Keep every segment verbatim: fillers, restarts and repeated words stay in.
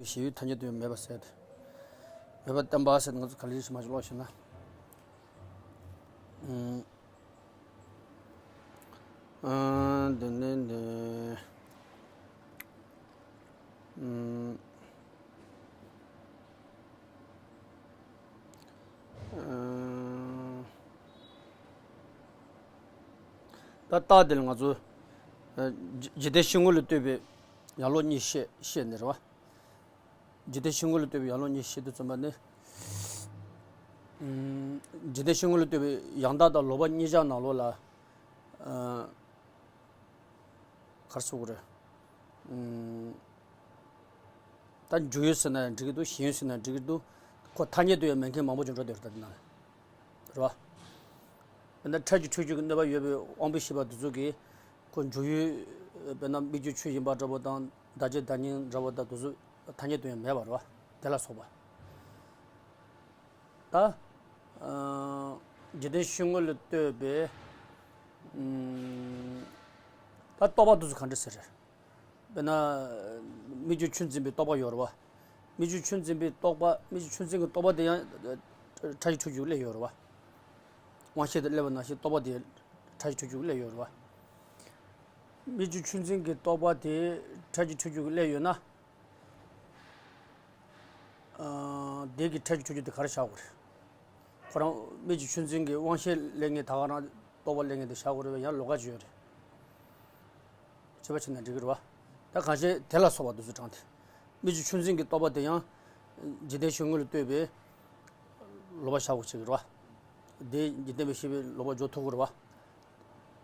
གཞན་ཡུལ་ཐ་སྙད་དུ་ཡང་མེད་པ་ཟེར་ཏེ། མེད་པར་བསྟན་པ་ཟེར་ཏེ་ང་ཚོ་ག་ལེར་ཞིག་མ་ཞིག་ཀློག་ཤེས་ན། ཨུམ། ཨ། འདི་ནི་འདི། ཨུམ། ཨ། ད་རྟགས་འདི་ལ་ང་ཚོ། ཨ། འཇིག་རྟེན་ཤིང་ངོ་ལ་ལྟོས་པའི་ཡང་ལོག་གཉིས་བཤད་བཤད་ནི་རེད་བ། འཇིག་རྟེན་ཤིང་ངོ་ལ་ལྟོས་པའི་ཡང་ལོག་གཉིས་བཤད་དུས་ཙམ་པ་ནི། ཨུམ། འཇིག་རྟེན་ཤིང་ངོ་ལ་ལྟོས་པའི་ཡང་དག་དང་ལོག་པ་གཉིས་ཆར་ནང་ལོགས་ལ། ཨ། ག་རེ་ཟེར་དགོས་རེད། ཨུམ། ད་འཇུག་ཡུལ་ཟེར་ན་ཡང་འགྲིག་གི་འདུག་གཞན་ཡུལ་ཟེར་ན་འགྲིག་གི་འདུག་ཁོ་ཐ་སྙད་དུ་ཡང་མེད་མཁན་མང་པོ་ཅིག་འགྲོ་བསྡད་ཡོད་རེད་ད་འདི་ནང་ལ། རེད་བ། དཔེར་ན་ཕྲ་རྒྱས་འཁྲུལ་རྒྱུ་གི་གནོད་པ་ཡོད་པའི་དབང་པོའི་ཤེས་པ་དེ་ཚོ་གིས་ཁོ་འཇུག་ཡུལ། དཔེར་ན་སྨིག་རྒྱུ་ཆུ་ཡིན་པ་འདྲ་པོ་དང་བདག་བྱེད་བདག་ཉིད་འདྲ་པོ་དང་དེ་ཚོ་ཐ་སྙད་དུ་ཡང་མེད་པ་རེད་བ། དེ་ལ་སོགས་པ། ད། ཨ། འཇིག་རྟེན་ཤིང་ངོ་ལ་ལྟོས་པའི། ཨུམ། ད་རྟོག་པ་དེ་ཚོ་ག་འདྲ་ཟེར་རེད། དཔེར་ན། སྨིག་རྒྱུ་ཆུ་འཛིན་པའི་རྟོག་པ་ཡོད་རེད་བ། སྨིག་རྒྱུ་ཆུ་འཛིན་པའི་རྟོག་པ་སྨིག་རྒྱུ་ཆུ་འཛིན་གྱི་རྟོག་པ་དེ་ཡང་། ཕྲ་རྒྱས་འཁྲུལ་རྒྱུ་སླེབས་ཡོད་རེད་བ། དབང་ཤེས་དེ་སླེབས་པ་ནང་བཞིན་རྟོག་པ་དེ་ཕྲ་རྒྱས་འཁྲུལ་རྒྱུ་སླེབས་ཡོད་རེད་བ། སྨིག་རྒྱུ་ཆུ་འཛིན་གྱི་རྟོག་པ་དེ་ཕྲ་རྒྱས་འཁྲུལ་རྒྱུ་སླེབས་ཡོད་ན། ཨ། དེ་གི་ཕྲ་རྒྱས་འཁྲུལ་རྒྱུ་དེ་ག་རེ་བཞག་དགོས་རེད། ཁོ་རང་སྨིག་རྒྱུ་ཆུ་འཛིན་གྱི་དབང་ཤེས་སླེབས་མཁན་ད་ག་རང་རྟོག་པ་སླེབས་མཁན་དེ་བཞག་དགོས་རེད་པས་ཡང་ལོགས་ཀ་ཅིག་ཡོད་རེད། བྱས་པ་བྱས་ན་འགྲིག་གི་རེད་བ། ད་གང་ཤེས་དེ་ལ་སོགས་པ་དེ་ཚོ་དྲངས་ཏེ། སྨིག་རྒྱུ་ཆུ་འཛིན་གྱི་རྟོག་པ་དེ་ཡང་། འཇིག་རྟེན་ཤིང་ངོ་ལ་ལྟོས་པའི། ལོག་པ་བཞག་དགོས་ཅིག་རེད་བ། དེ་འཇིག་རྟེན་པའི་ཤེས་པའི་ལོག་པ་འཇོག་ཐུབ་ཀྱི་རེད་བ།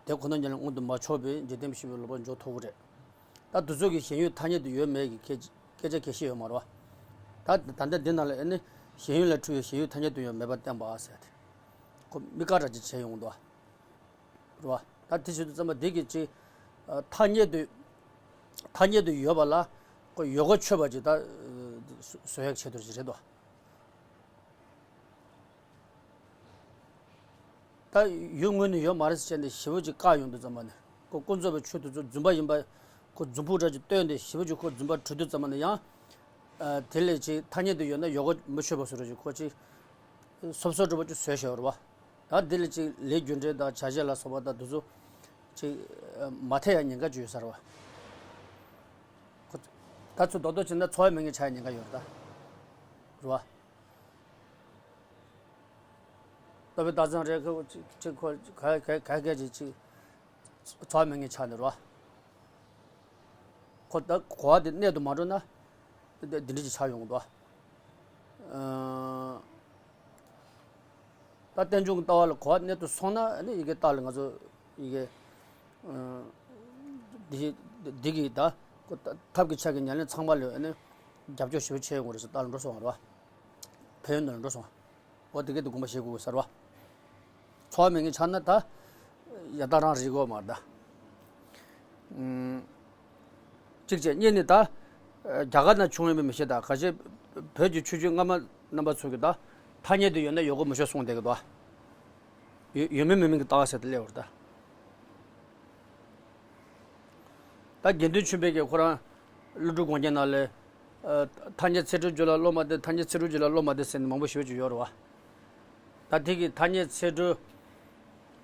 དེ་ཁོ་ན་ཉིད་ལ་མངོན་དུ་མ་ཕྱོགས་པའི་འཇིག་རྟེན་པའི་ཤེས་པའི་ལོག་པ་འཇོག་ཐུབ་ཀྱི་རེད། ད་དེ་ཚོ་གི་ཞེན་ཡུལ་ཐ་སྙད་དུ་ཡོད་མེད་ཀྱི་སྐད་སྐད་ཆ་གལ་ཆེ་ཡོད་མ་རེད་བ། ད་ད་ལྟ་འདི་ནང་ལ་ཨ་ནི་ཞེན་ཡུལ་ལས་འཁྲུལ་བའི་ཞེན་ཡུལ་ཐ་སྙད་དུ་ཡོད་མེད་པར་བསྟན་པ་ཟེར་ཏེ། ཁོ་དམིགས་བཀར་འདྲ་ཅིག་བྱས་ཡོང་འདུག་བ། རེད་བ། ད་དེ་བྱེད་དུས་ཙམ་པ་འདི་གི་ཅིག་ཐ་སྙད་དུ། ཐ་སྙད་དུ་ཡོད་པ་ལ་ཁོ་ཡོད་གོ་ཆོད་པ་ཅིག་ད་བཟོ་ཡག་ཆེད་དུ་ཅིག་རེད་དོ། ད་ཡུལ་དངོས་ནས་ཡོད་མ་རེད་ཟེར་བྱས་ནས་ཞེ་པོ་ཅིག་བཀག་ཡོང་དུས་ཙམ་པ་ནས་ཁོ་ཀུན་རྫོབ་པའི་ཆོས་དེ་ཚོ་རྫུན་པ་ཡིན་པ། ཁོ་རྫུན་ཕུག་འདྲ་ཅིག་བཏོན་ཏེ་ཞེ་པོ་ཅིག་ཁོ་རྫུན་པར་གྲུབ་དུས་ཙམ་པ་ནས་ཡང་། ཨ། དེ་ལས་ཅིག་ཐ་སྙད་དུ་ཡོད་ན་ཡོད་གོ་མི་ཆོད་པ་བཟོ་འདྲ་ཅིག་ཁོ་ཅིག་སོབ་སོབ་འདྲ་པོ་ཅིག་བཟོས་བཞག་རེད་བ། ད་དེ་ལས་ཅིག་ལས་རྒྱུ་འབྲས་དང་བྱ་བྱེད་ལ་སོགས་པ་དང་དེ་ཚོ་ཅིག་མ་འཐད་ཡ་ཉེན་ཁ་ཅིག་ཡོད་ས་རེད་བ། ཁོ་ད་ཚུར་རྡོག་རྡོག་བྱས་ན་འཚོ་བ་མེད་མཁན་ཆགས་ཡ་ཉེན་ཁ་ཡོད་རེད་ད། རེད་བ། ལྟོ་ཕད་སྟག་ཚང་རེད། ཁོ་ཅིག་ཅིག་ཁོ་ག་ག་ག་ག་ཅིག་ཅིག་འཚོ་བ་མེད་མཁན་ཆགས་ནས་རེད་བ། ཁོ་ད་གོ་བ་དེ་གནད་དུ་མ་འགྲོ་ན། འདི་འདི་འདྲ་ཅིག་ཆགས་ཡོང་གི་འདུག་ཨ། ད་རྟེན་འབྱུང་གི་ལྟ་བ་ལ་གོ་བ་གནད་དུ་སོང་ན་ཨ་ནི་ཡི་གེ་རྟགས་ལ་ང་ཚོ་ཡི་གེ་ཨ་འདི་འདི་གི་ད་ཁོ་ཐབས་ཀྱི་ཆ་གི་ཉམས་ལེན་ཚང་མ་ལ་ཨ་ནི་རྒྱབ་སྐྱོར་ཞེ་པོ་བྱས་ཡོང་གི་རེད་ཟེར་རྟགས་ལ་འགྲོ་སོང་བ་རེད་བ། ཕན་ཡོན་ལ་འགྲོ་སོང་བ། འོ་དེ་གས་དེ་དགོངས་པ་བཞེས་དགོས་ས་རེད་བ། འཚོ་བ་མེད་མཁན་ཆགས་ན་ད་ཡ་ད་རང་རིག་གོ་མ་རེད་ད། ཨུམ། གཅིག་བྱས་གཉིས་ནི་ད། རྒྱ་གར་ན་བྱུང་ཡོད་མེད་མི་ཤེས་ད་ག་ཤེད། བོད་ཀྱི་ཆོས་བརྒྱུད་སྔ་མ་རྣམ་པ་ཚོ་གི་ད། ཐ་སྙད་དུ་ཡོད་ན་ཡོད་གོ་མི་ཆོད་གསུངས་བསྡད་གི་ད། ཡོད་ཡོད་མིན་མེད་མིན་གྱི་ལྟ་བ་ཟེར་ཏེ་སླེབས་པ་རེད་ད། ད་དགེ་འདུན་ཆོས་འཕེལ་གྱིས་ཁོ་རང་ཀླུ་སྒྲུབ་དགོངས་རྒྱན་ནང་ལ། ཨ། ཐ་སྙད་ཚིག་གྲུབ་སྦྱོར་ལ་བློ་མ་བདེ། ཐ་སྙད་ཚིག་གྲུབ་སྦྱོར་ལ་བློ་མ་བདེ་ཟེར་ནས་མང་པོ་ཞེ་པོ་ཅིག་ཡོད་རེད་བ། ད་དེ་གི་ཐ་སྙད་ཚིག་གྲུབ་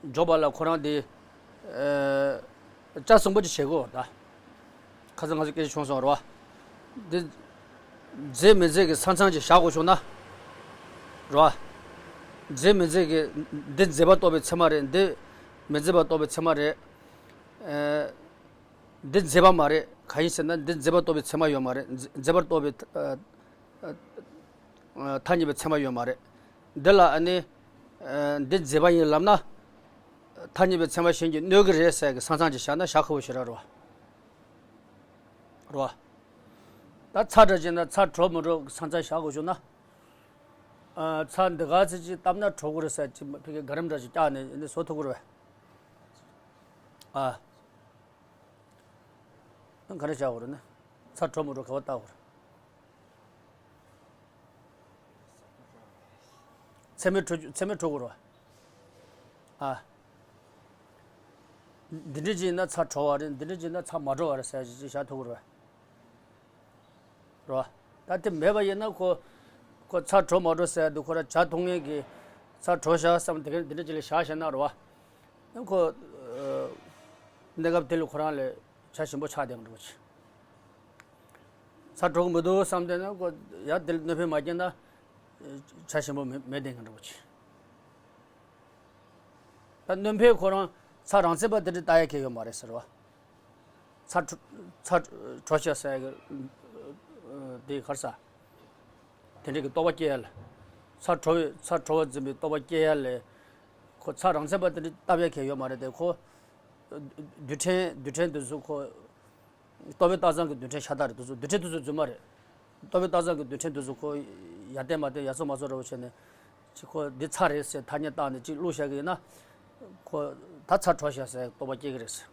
སྦྱོར་བ་ལ་ཁོ་རང་དེ། ཨ། ལྕགས་ཟིང་པོ་ཅིག་བྱེད་དགོས་ད། ཁ་སང་ང་ཚོ་སྐད་ཆ་བྱུང་སོང་རེད་བ། འདི། མཛེས་མི་མཛེས་ཀྱི་ས་མཚམས་ཅིག་བཞག་དགོས་བྱུང་ན། རེད་བ། མཛེས་མི་མཛེས་ཀྱི། འདི་མཛེས་པ་རྟོགས་པའི་ཚད་མ་རེད། འདི་མི་མཛེས་པ་རྟོགས་པའི་ཚད་མ་རེད། ཨ། འདི་མཛེས་པ་མ་རེད། གང་ཡིན་ཟེར་ན་འདི་མཛེས་པ་རྟོགས་པའི་ཚད་མ་ཡོད་མ་རེད། མཛེས་མཛེས་པ་རྟོགས་པའི་ཨ་ཨ་ཨ་ཐ་སྙད་པའི་ཚད་མ་ཡོད་མ་རེད། འདི་ལ་ཨ་ནི་ཨ་འདི་མཛེས་པ་ཡིན་ལབ་ན། ཐ་སྙད་པའི་ཚད་མ་གཞན་གྱིས་གནོད་ཀྱི་རེད་ཟེར་གྱི་ས་མཚམས་ཅིག་བཞག་ན་བཞག་ཁག་པོ་ཞེ་དྲག་རེད་བ། རེད་བ། ད་ཚྭ་འདྲ་བྱས་ན་ཚྭ་དྲོ་མི་དྲོ་གི་ས་མཚམས་བཞག་དགོས་བྱུང་ན། ཨ། ཚྭ་འདི་ག་ཚོད་ཅིག་བཏབ་ན་དྲོ་གི་རེད་ཟེར་ཅིག་ཕ་གི་ག་རིམ་འདྲ་ཅིག་བཀྱགས་ནས་ཨ་ནི་བཟོ་ཐུབ་ཀྱི་རེད་བས། ཨ། ཨ། ག་རེ་བྱ་དགོས་རེད་ན། ཚྭ་དྲོ་མི་དྲོ་ག་པར་བལྟ་དགོས་རེད། ཚད་མས་དྲོ་ཚད་མས་དྲོ་དགོས་རེད་བ། ཨ། འདི་འདྲ་ཅིག་ཡིན་ན་ཚྭ་དྲོ་བ་རེད། འདི་འདྲ་ཅིག་ཡིན་ན་ཚྭ་མ་དྲོ་བ་རེད་ཟེར་ཅིག་བཞག་ཐུབ་ཀྱི་རེད་བ། རེད་བ། ད་དེ་མེད་པ་ཡིན་ན་ཁོ་ཁོ་ཚྭ་དྲོ་མ་དྲོ་ཟེར་ཡ་དེ་ཁོ་རང་ཇ་འཐུང་མཁན་གྱི་ཚྭ་དྲོ་བཞག་བསམ་དེ་ག་འདི་འདྲ་ཅིག་ལ་བཞག་བཞག་ན་རེད་བ། ཁོ་གནས་སྐབས་དེ་ལ་ཁོ་རང་ལ་ཇ་ཞིམ་པོ་ཆགས་བསྡད་པ་འདྲ་བོ་ཅིག་ཚྭ་དྲོ་གི་མི་འདུག་བསམ་བསྡད་ན་ཁོ་ཡ་དེ་ལ་གནོད་འཕེན་མ་སྐྱེལ་ན་ཇ་ཞིམ་པོ་མེད་མེད་བསྡད་མཁན་འདྲ་བོ་ཅིག་ད་གནོད་འཕེན་ཁོ་རང་ཚྭ་རང་བཙན་པ་དེ་འདྲ་ལྟ་ཡ་གལ་ཡོད་མ་རེད་ཟེར་བ། ཚྭ་དྲོ་ཚྭ་དྲོ་བྱས་ཟེར་གི་དེ་གར་ས། དེ་འདྲ་གི་རྟོག་པ་སྐྱེ་ཡ་ལ། ཚྭ་དྲོ་བའི་ཚྭ་དྲོ་བ་འཛིན་པའི་རྟོག་པ་སྐྱེ་ཡ་ལ། ཁོ་ཚྭ་རང་བཙན་པ་དེ་འདྲ་ལྟ་བའི་གལ་ཡོད་མ་རེད་དེ་ཁོ། རྡུལ་ཕྲན་རྡུལ་ཕྲན་དེ་ཚོ་ཁོ། རྟོག་པའི་རྟགས་ཙམ་གྱི་རྡུལ་ཕྲན་ཤ་སྟག་རེད་དེ་ཚོ་རྡུལ་ཕྲན་དེ་ཚོ་རྫུན་མ་རེད། རྟོག་པའི་རྟགས་ཙམ་གྱི་རྡུལ་ཕྲན་དེ་ཚོ་ཁོ། ཡར་བསྟན་མར་བསྟན་ཡར་སོང་མར་སོང་འདྲ་བོ་བྱས་ནས། ཅི་ཁོ་འདི་ཚྭ་རེད་ཟེར་ཐ་སྙད་བཏགས་ནས་ཅིག་བླུགས་བཞག་གི་ཡིན་ན། ཁོ་ད་ཚྭ་དྲོ་བཞག་ཟེར་རྟོག་པ་སྐྱེ་གི་རེད་ཟེར།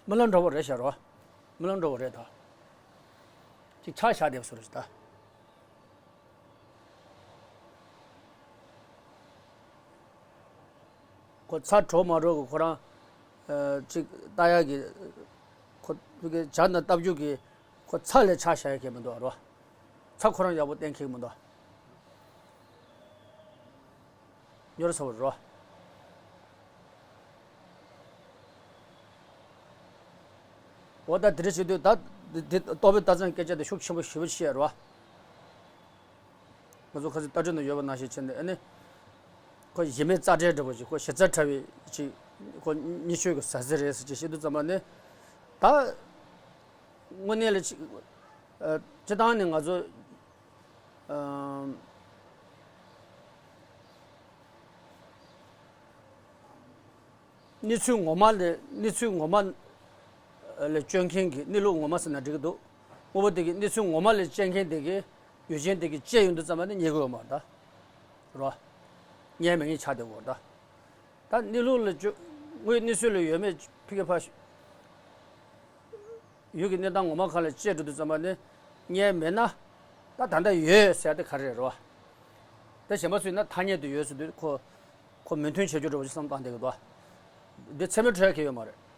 རྨི་ལམ་འདྲ་བོ་རེད་ཤག་རོ། རྨི་ལམ་འདྲ་བོ་རེད་ད། ཅིག་ཆགས་བཞག་བསྡད་པ་བཟོ་འདྲ་ཞིག་ད། ཁོ་ཚྭ་དྲོ་མ་དྲོ་གི་ཁོ་རང་། ཅིག་ལྟ་ཡག་གི། ཁོ་ཕ་གི་ཇ་ནང་བཏབ་རྒྱུ་གི། ཁོ་ཚྭ་ལ་ཆ་བཞག་ཡ་གི་མི་འདུག་རོ། ཚྭ་ཁོ་རང་ཡག་པོ་བསྟེན་མཁན་མི་འདུག་སྨྱོ་ར་ཚ་བོ་རོ། འོ་ད་དེ་འདྲ་བྱེད་དུས་ད་འདི་འདི་རྟོག་པའི་རྟགས་ཙམ་སྐད་ཆ་དེ་ཤུགས་ཆེན་པོ་ཞེ་པོ་བཤད་རོ། ང་ཚོ་ཁ་སང་ལྟ་གྲུབ་ནང་ཡོད་པ་ནང་བཞིན་བྱས་ནས་ཨ་ནི། ཁོ་གཞི་མེད་རྩ་བྲལ་འདྲ་པོ་ཅིག་ཁོ་གཞི་རྩ་བྲལ་བའི་ཅིག་ཁོ་གཉིད་ཆོས་ཀྱི་ཟ་ཟི་རེད་ཟེར་ཅིག་བཤད་དུས་ཙམ་པ་ནི། ད། དངོས་གནས་ལ་ཅིག་སྤྱི་བཏང་ནས་ང་ཚོ། གནས་ཚུལ་ངོ་མ་ལས་གནས་ཚུལ་ངོ་མ་ལས་བཅོས་མཁན་གྱི་གནས་ལུགས་ངོ་མ་ཟེར་ན་འགྲིག་གི་འདུག་དངོས་པོ་དེ་གི་གནས་ཚུལ་ངོ་མ་ལས་བཅོས་མཁན་དེ་གི་ཡུལ་ཅན་དེ་གི་བཅོས་ཡོང་དུས་ཙམ་པ་ནི་རྙེད་གི་ཡོད་མ་རེད་ད། རོ། རྙེད་མེད་ངེས་ཆགས་བསྡད་ཡོད་རེད་ད། ད་གནས་ལུགས་ལ་བཅོས་དངོས་གནས་ཚུལ་ལ་ཡོད་མེད་ཕ་གི་ཕ། ཡུལ་གྱི་གནས་སྟངས་ངོ་མ་གང་ལ་དཔྱད་འགྲོ་དུས་ཙམ་པ་ནི་རྙེད་མེད་ན། ད་ད་ལྟ་ཡོད་ཟེར་དེ་ག་རེ་རེད་རོ། ད་གཞན་པ་ཚོས་ན་ཐ་སྙད་དུ་ཡོད་ཟེར་དུས་ཁོ། ཁོ་མོས་མཐུན་བྱེད་རྒྱུ་འདྲ་བོ་ཞིག་བསམ་བཏང་བསྡད་ཀྱི་འདུག་འདི་ཚད་མའི་འཕྲོས་ཁེ་ཡོད་མ་རེད།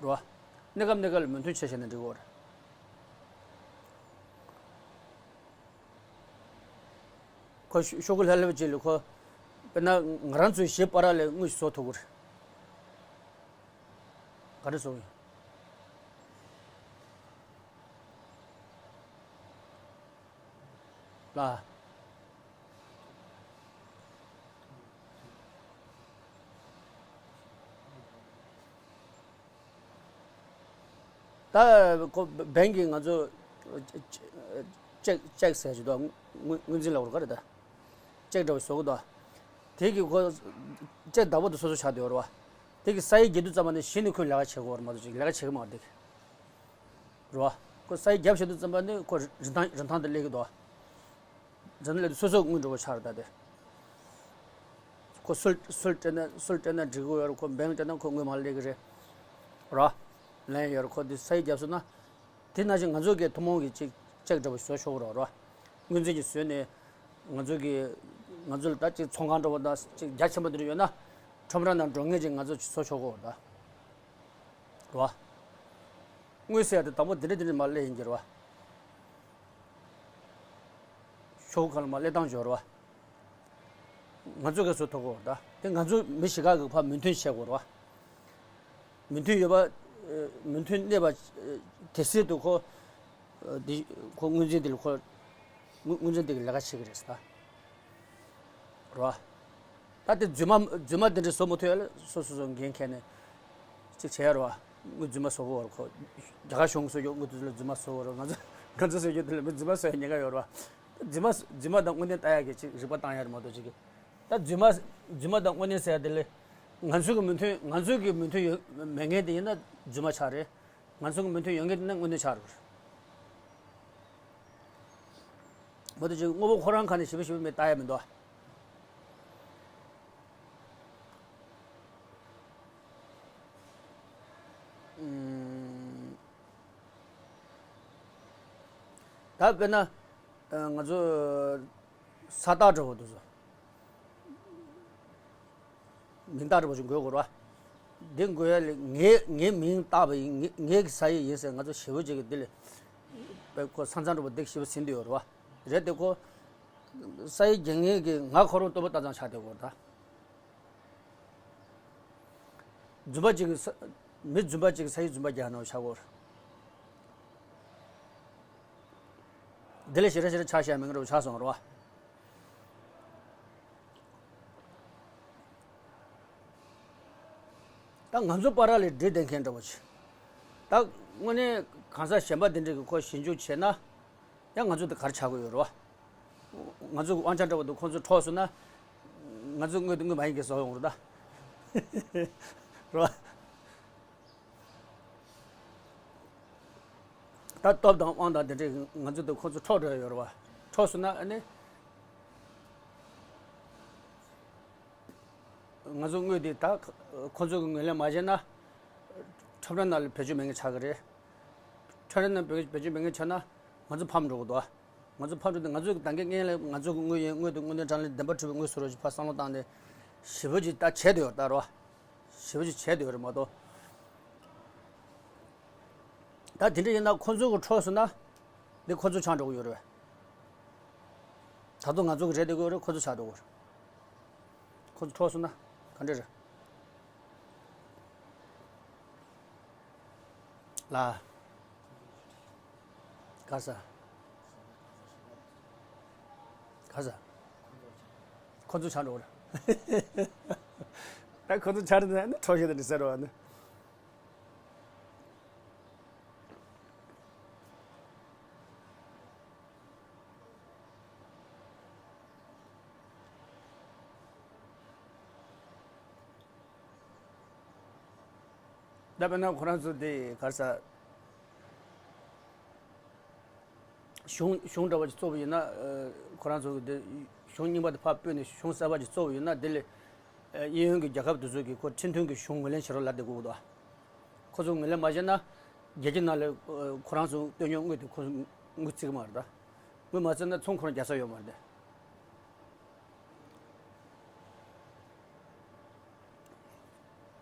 རོ། གནས་སྐབས་གནས་སྐབས་ལ་མོས་མཐུན་བྱེད་བྱས་ན་འགྲིག་གི་རེད། ཁོ་ཤོ་ཤོག་གུ་ལྷབ་ལྷབ་ཅིག་ལ་ཁོ། དཔེར་ན་ང་རང་ཚོའི་གཞས་པ་ར་ལས་དངུལ་ཞིག་བཟོ་ཐུབ་ཀྱི་རེད། ག་རེ་བཟོ་གི་ཡོད། ལ། ད་ཁོ་བན་གྱིས་ང་ཚོ་ཅེག་ཅེག་ཟེར་གྱི་འདུག་དངུལ་དངུལ་འཛིན་ལ་འོར་ག་རེ་ད། ཅེག་འདྲ་བོ་བཟོ་གི་འདུག་དེ་གི་ཁོ་ཅེག་བདག་པོ་དེ་སོ་སོ་ཆགས་བསྡད་ཡོད་རེད་བ། དེ་གི་ས་ཡིག་རྒྱག་དུས་ཙམ་པ་ནི་གཞི་ནས་ཁོས་ལས་ཀ་བྱེད་དགོས་རེད་མ་གཏོགས་ཅིག་ལས་ཀ་བྱེད་གི་མ་རེད་དེ་གི། རེད་བ། ཁོ་ས་ཡིག་བརྒྱབ་བྱེད་དུས་ཙམ་པ་ནི་ཁོ་རིན་ཐང་རིན་ཐང་དེ་སླེབས་ཀྱི་འདུག་རིན་ཐང་སླེབས་དུས་སོ་སོ་དངུལ་འགྲོ་བ་ཆགས་རེད་ད་དེ། ཁོ་སུལ་སུལ་སྤྲད་ན་སུལ་སྤྲད་ན་འགྲིག་གི་ཡོད་རེད། ཁོ་བེང་སྤྲད་ན་ཁོ་དངུལ་མང་སླེབས་ཀྱི་རེད། རེད་བ། ལན་ཡོད་རེད། ཁོ་དེ་ས་ཡིག་བརྒྱབ་སོང་ན། དེ་ནང་བཞིན་ང་ཚོ་གི་ཐུན་མོང་གི་ཅིག་ཅེག་འདྲ་པོ་བཟོ་ཆོག་གི་རེད་བ། དངུལ་འཛིན་གྱིས་བཟོས་ནས། ང་ཚོ་གི། ང་ཚོ་ལ་ད་ཅིག་ཚོང་ཁང་འདྲ་པོ་དང་ཅིག་རྒྱ་ཆེན་པོ་འདི་འདྲ་ཡོད་ན། ཁྲོམ་ར་ནང་འགྲོ་མཁན་ཅིག་ང་ཚོ་ཅིག་བཟོ་ཆོག་གི་རེད་ད། རེད་བ། དངུལ་ཟེར་ཡ་དེ་དང་པོ་འདི་འདྲ་འདི་འདྲ་མར་སླེབས་ཡིན་གྱི་རེད་བ། ཤོག་གུ་ཁ་ལ་མར་སླེབས་སྟངས་སྦྱོར་བ། ང་ཚོ་ག་ཚོད་ཐོབ་དགོས་རེད་ད། དེ་ང་ཚོ་མི་བཞི་ཀ་གི་ཕར་མོས་མཐུན་བྱེད་དགོས་རེད་བ། མོས་མཐུན་ཡོད་པ། མོས་མཐུན་གནས་པ། དེ་སྲིད་དུ་ཁོ། འདི་ཁོ་དངུལ་འཛིན་འདི་ལ་ཁོ། དངུལ་དངུལ་འཛིན་འདི་གི་ལས་ཀ་བྱེད་ཀྱི་རེད་ཟེར་ད། རེད་བ། ད་དེ་རྫུན་མ་རྫུན་མ་འདི་འདྲ་བཟོ་མ་ཐུབ་ཡ་ལ་སོ་སོ་སོ་འགན་འཁྱེར་ནས་ཅིག་བྱས་ཡ་རེད་བ། དངུལ་རྫུན་མ་བཟོ་གི་ཡོད་རེད་ཁོ། རྒྱ་གར་གཞུང་གིས་བཟོ་རྒྱུ་དངུལ་དེ་ཚོ་ལ་རྫུན་མ་བཟོ་གི་ཡོད་རེད། ང་ཚོ་ང་ཚོ་བཟོ་རྒྱུ་དེ་ལ་མི་རྫུན་མ་བཟོ་ཡ་ཉེན་ཁ་ཡོད་རེད་བ། རྫུན་མ་རྫུན་མ་དང་དངོས་གནས་ལྟ་ཡ་གི་ཅིག་རིག་པ་བཏང་ཡ་རེད་མ་གཏོགས་ཅིག་གི། ད་རྫུན་མ་རྫུན་མ་དང་དངོས་གནས་ཟེར་ཡ་དེ་ལས། ང་ཚོ་གི་མོས་མཐུན་ང་ཚོ་གི་མོས་མཐུན་ཡོད་མེད་མཁན་དེ་ཡིན་ན་རྫུན་མ་ཆགས་རེད། ང་ཚོ་གི་མོས་མཐུན་ཡོད་མཁན་དེ་ན་དངོས་གནས་ཆགས་རེད། མ་གཏོགས་ཅིག་དངོས་པོ་ཁོ་རང་ཁ་ནས་ཞིབ་པོ་ཞིབ་པོ་མེད་ལྟ་ཡ་མི་འདུག་ཨ། ཨུམ། ད་དཔེར་ན། ཨ། ང་ཚོ་ས་རྟགས་འདྲ་བོ་འདུག་སོ། མིང་རྟགས་འདྲ་བོ་ཞིག་འགོད་དགོས་རེད་བ། འདི་འགོད་ཡ་ལས་ངའི་ངའི་མིང་བཏགས་པ་ཡིན། ངའི་ངའི་གི་ས་ཡིག་ཡིན་ཟེར་ང་ཚོ་ཞེ་པོ་ཅིག་གི་འདི་ལས། ཁོ་ས་མཚམས་འདྲ་པོ་སྡིག་ཞེ་པོ་ཟིན་དུ་ཡོད་རེད་བ། རེད་དེ་ཁོ་ས་ཡི་རྒྱལ་ངེས་ཀྱི་ང་ཁོ་རང་ལྟོ་བ་ལྟ་ཙང་ཆགས་བསྡད་ཡོད་རེད་ད། རྫུན་པ་གཅིག་གིས་ས་མི་རྫུན་པ་གཅིག་གིས་ས་ཡི་རྫུན་པ་རྒྱག་ནོ་ཆགས་ཡོད་རེད། དེ་ལས་ཞེ་དྲག་ཞེ་དྲག་ཆགས་བཞག་མི་འགྲོ་ཆགས་སོང་རེད་བ། ད་ང་ཚོ་བར་ལ་འདྲེས་བསྡད་མཁན་འདྲ་བོ་ཆེ། ད་དངོས་གནས་གང་ཟག་གཞན་པ་འདི་འདྲ་གི་ཁོ་ཞིབ་འཇུག་བྱས་ན། ཡང་ང་ཚོ་འདི་ག་རེ་ཆགས་ཀྱི་ཡོད་རེད་བ། ང་ཚོ་གི་དབང་ཆ་འདྲ་བོ་འདུག་ཁོང་ཚོ་འཕྲོག་སོང་ན། ང་ཚོ་དངུལ་དེ་དངུལ་མ་ཡིན་གྱི་བཟོ་ཡོང་རེད་ད། རེད་བ། ད་སྟོབས་དང་དབང་དང་དེ་འདྲས་ང་ཚོ་དེ་ཁོ་ཚོ་འཕྲོག་འགྲོ་ཡ་ཡོད་རེད་བ། འཕྲོག་སོང་ན་ཨ་ནི། ང་ཚོ་དངུལ་དེ་ད་ཁོ་ཚོ་གི་ངོས་ལེན་མ་བྱས་ན། ཁྲོམ་ར་ནང་ལ་བེད་སྤྱོད་མེད་མཁན་ཆགས་ཀྱི་རེད། ཁྲོམ་ར་ནང་བེད་སྤྱོད་མེད་མཁན་ཆགས་ན། ང་ཚོ་ཕམ་འགྲོ་གི་འདུག་ང་ཚོ་ཕམ་འགྲོ་དུས་ང་ཚོ་གི་ད་གིན་སྔོན་ལ་ང་ཚོ་གི་དངུལ་ཡིན། དངུལ་དེ་དངུལ་འདོན་གྲངས་ལས་བདེན་པ་འཁྲུལ་པའི་དངུལ་བཟོ་རོགས་ཞེས་ཕར་བསམ་བློ་བཏང་ནས་ཞེ་པོ་ཅིག་ད་བྱས་བསྡད་ཡོད་རེད་ད་རོ། ཞེ་པོ་ཅིག་བྱས་བསྡད་ཡོད་རེད་མ་གཏོགས། ད་དེ་འདྲ་ཡིན་ན་ཁོ་ཚོ་གི་འཕྲོག་སོང་ན། འདི་ཁོ་ཚོ་ཆགས་འགྲོ་གི་ཡོད་རེད། ད་དུང་ང་ཚོ་གི་རེད་བསྡད་ཀྱི་ཡོད་རེད། ཁོ་ཚོ་ཆགས་འགྲོ་གི་རེད། ཁོ་ཚོ་འཕྲོག་སོང་ན་ག་འདྲ་རེད། ལ། ག་ས། ག་ས། ཁོ་ཚོ་ཆགས་འགྲོ་གི་རེད། ད་ཁོ་ཚོ་ཆགས་འགྲོ་ན་འཕྲོག་བྱེད་དེ་འདྲ་ཟེར་རོགས་ནི། ད་དཔེར་ན་ཁོ་རང་ཚོ་དེ་ག་རེ་ཟ། གཞུང་གཞུང་འདྲ་བ་ཅིག་བཙུགས་པ་ཡིན་ན། ཨ། ཁོ་རང་ཚོ་གི་དེ་གཞུང་རྙིང་པ་དེ་ཕར་སྤོས་ནས་གཞུང་གསར་པ་ཅིག་བཙུགས་པ་ཡིན་ན། དེ་ལས་ཨ། གཡས་གཡོན་གྱི་རྒྱལ་ཁབ་དེ་ཚོ་གིས་ཁོ་ཁྲིམས་མཐུན་གྱི་གཞུང་ངོས་ལེན་བྱེད་རོགས་ལབ་བསྡད་དགོས་ཀྱི་འདུག་ཁོ་ཚོ་ངོས་ལེན་མ་བྱས་ན། རྒྱལ་སྤྱི་ནང་ལ་ཨ། ཁོ་རང་ཚོ་བཏོན་མྱོང་དངུལ་དེ་ཁོ་ཚོ་དངུལ་བརྩི་གི་མ་རེད་ད། དངུལ་མ་བརྩིས་ན་ཚོང་ཁོ་རང་རྒྱག་ས་ཡོད་མ་རེད་དེ།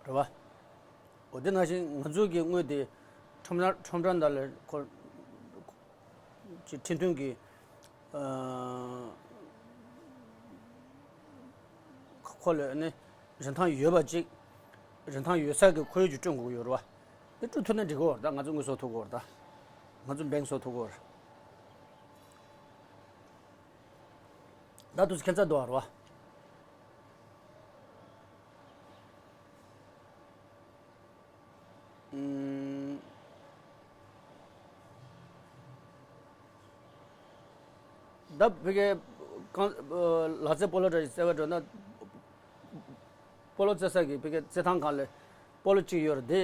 རེད་བ། འོ་དེ་ནང་བཞིན་ང་ཚོ་གི་དངུལ་དེ་ཁྲོམ་ར་ཁྲོམ་ར་འདི་ལ་ཁོ་ཅིག་ཁྲིམས་མཐུན་གྱི་ཨ། ཁོ་ལ་ནི་རིན་ཐང་ཡོད་པ་ཅིག་རིན་ཐང་ཡོད་ས་གི་ཁོར་ཡུག་ཅིག་བསྐྲུན་དགོས་ཀྱི་ཡོད་རེད་བ། དེ་བསྐྲུན་ཐུབ་ན་འགྲིག་གི་ཡོད་རེད་ད། ང་ཚོ་དངུལ་གསོག་ཐུབ་ཀྱི་ཡོད་རེད་ད། ང་ཚོ་བེང་གསོག་ཐུབ་ཀྱི་ཡོད་རེད། ད་དུས་ཁྱད་མཚར་འདུག་བ་རེད་བ། ཨུམ། ད་ཕ་གི་གང་ལག་རྩེད་སྤོ་ལོ་འདྲ་ཞིག་རྩེ་བར་འགྲོ་ན། སྤོ་ལོ་རྩེ་ས་གི་ཕ་གི་རྩེད་ཐང་སྒང་ལ་སྤོ་ལོ་གཅིག་ཡོད་རེད་དེ།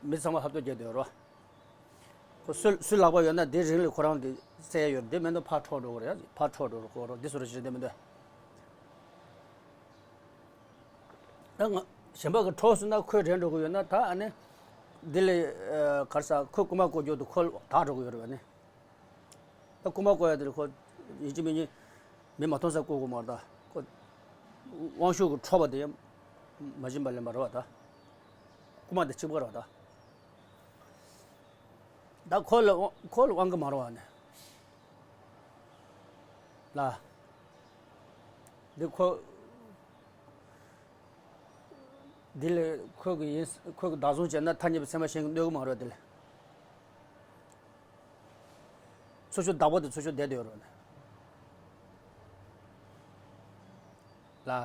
མི་ཚང་མ་ཧབ་ཐོབ་རྒྱག་བསྡད་ཡོད་རེད་བ། ཁོ་སུ་སུ་ལག་པ་ཡོད་ན་དེ་རིང་ལ་ཁོ་རང་དེ་རྩེ་ཡ་ཡོད་རེད། དེ་མེད་ན་ཕར་འཕྲོག་འགྲོ་གི་རེད། ཕར་འཕྲོག་འགྲོ་གི་རེད། འདི་བཟོ་འདྲ་ཞིག་རེད། དེ་མི་འདུག་ད་ང་གཞན་པ་གིས་འཕྲོག་སོང་ན་ཁོས་རེད་འགྲོ་གི་ཡོད་ན། ད་ཨ་ནི་འདི་ལས་ཨ། ག་རེ་ཟ། ཁོས་རྐུ་མ་རྐུ་རྒྱུ་དེ་ཁོ་དག་འགྲོ་གི་ཡོད་རེད་བ་ནི། ད་རྐུ་མ་རྐུ་ཡ་དེ་ཁོ་ཡིན་གཅིག་མིན་གཉིས་མི་མ་མཐོང་སར་རྐུ་དགོས་མ་རེད་ད། ཁོ་དབང་ཤུགས་ཀྱིས་འཕྲོག་པ་དེ་ཡང་མ་བྱིན་པ་ལེན་པ་རེད་བ་ད། རྐུ་མ་དེ་གཅིག་པ་རེད་བ་ད། ད་ཁོ་ལ་དབང་ཁོ་ལ་དབང་གི་མ་རེད་བ་ནི། ལ། འདི་ཁོ། འདི་ལས་ཁོ་གི་ཡིན། ཁོ་གི་བདག་བཟུང་བྱས་ན་ཐ་སྙད་པའི་ཚད་མ་གཞན་གྱིས་གནོད་གི་མ་རེད་དེ་ལས། ཚུར་ཤོག་བདག་པོ་དེ་ཚུར་ཤོག་བསྡད་དེ་ཡོད་རེད་ལ།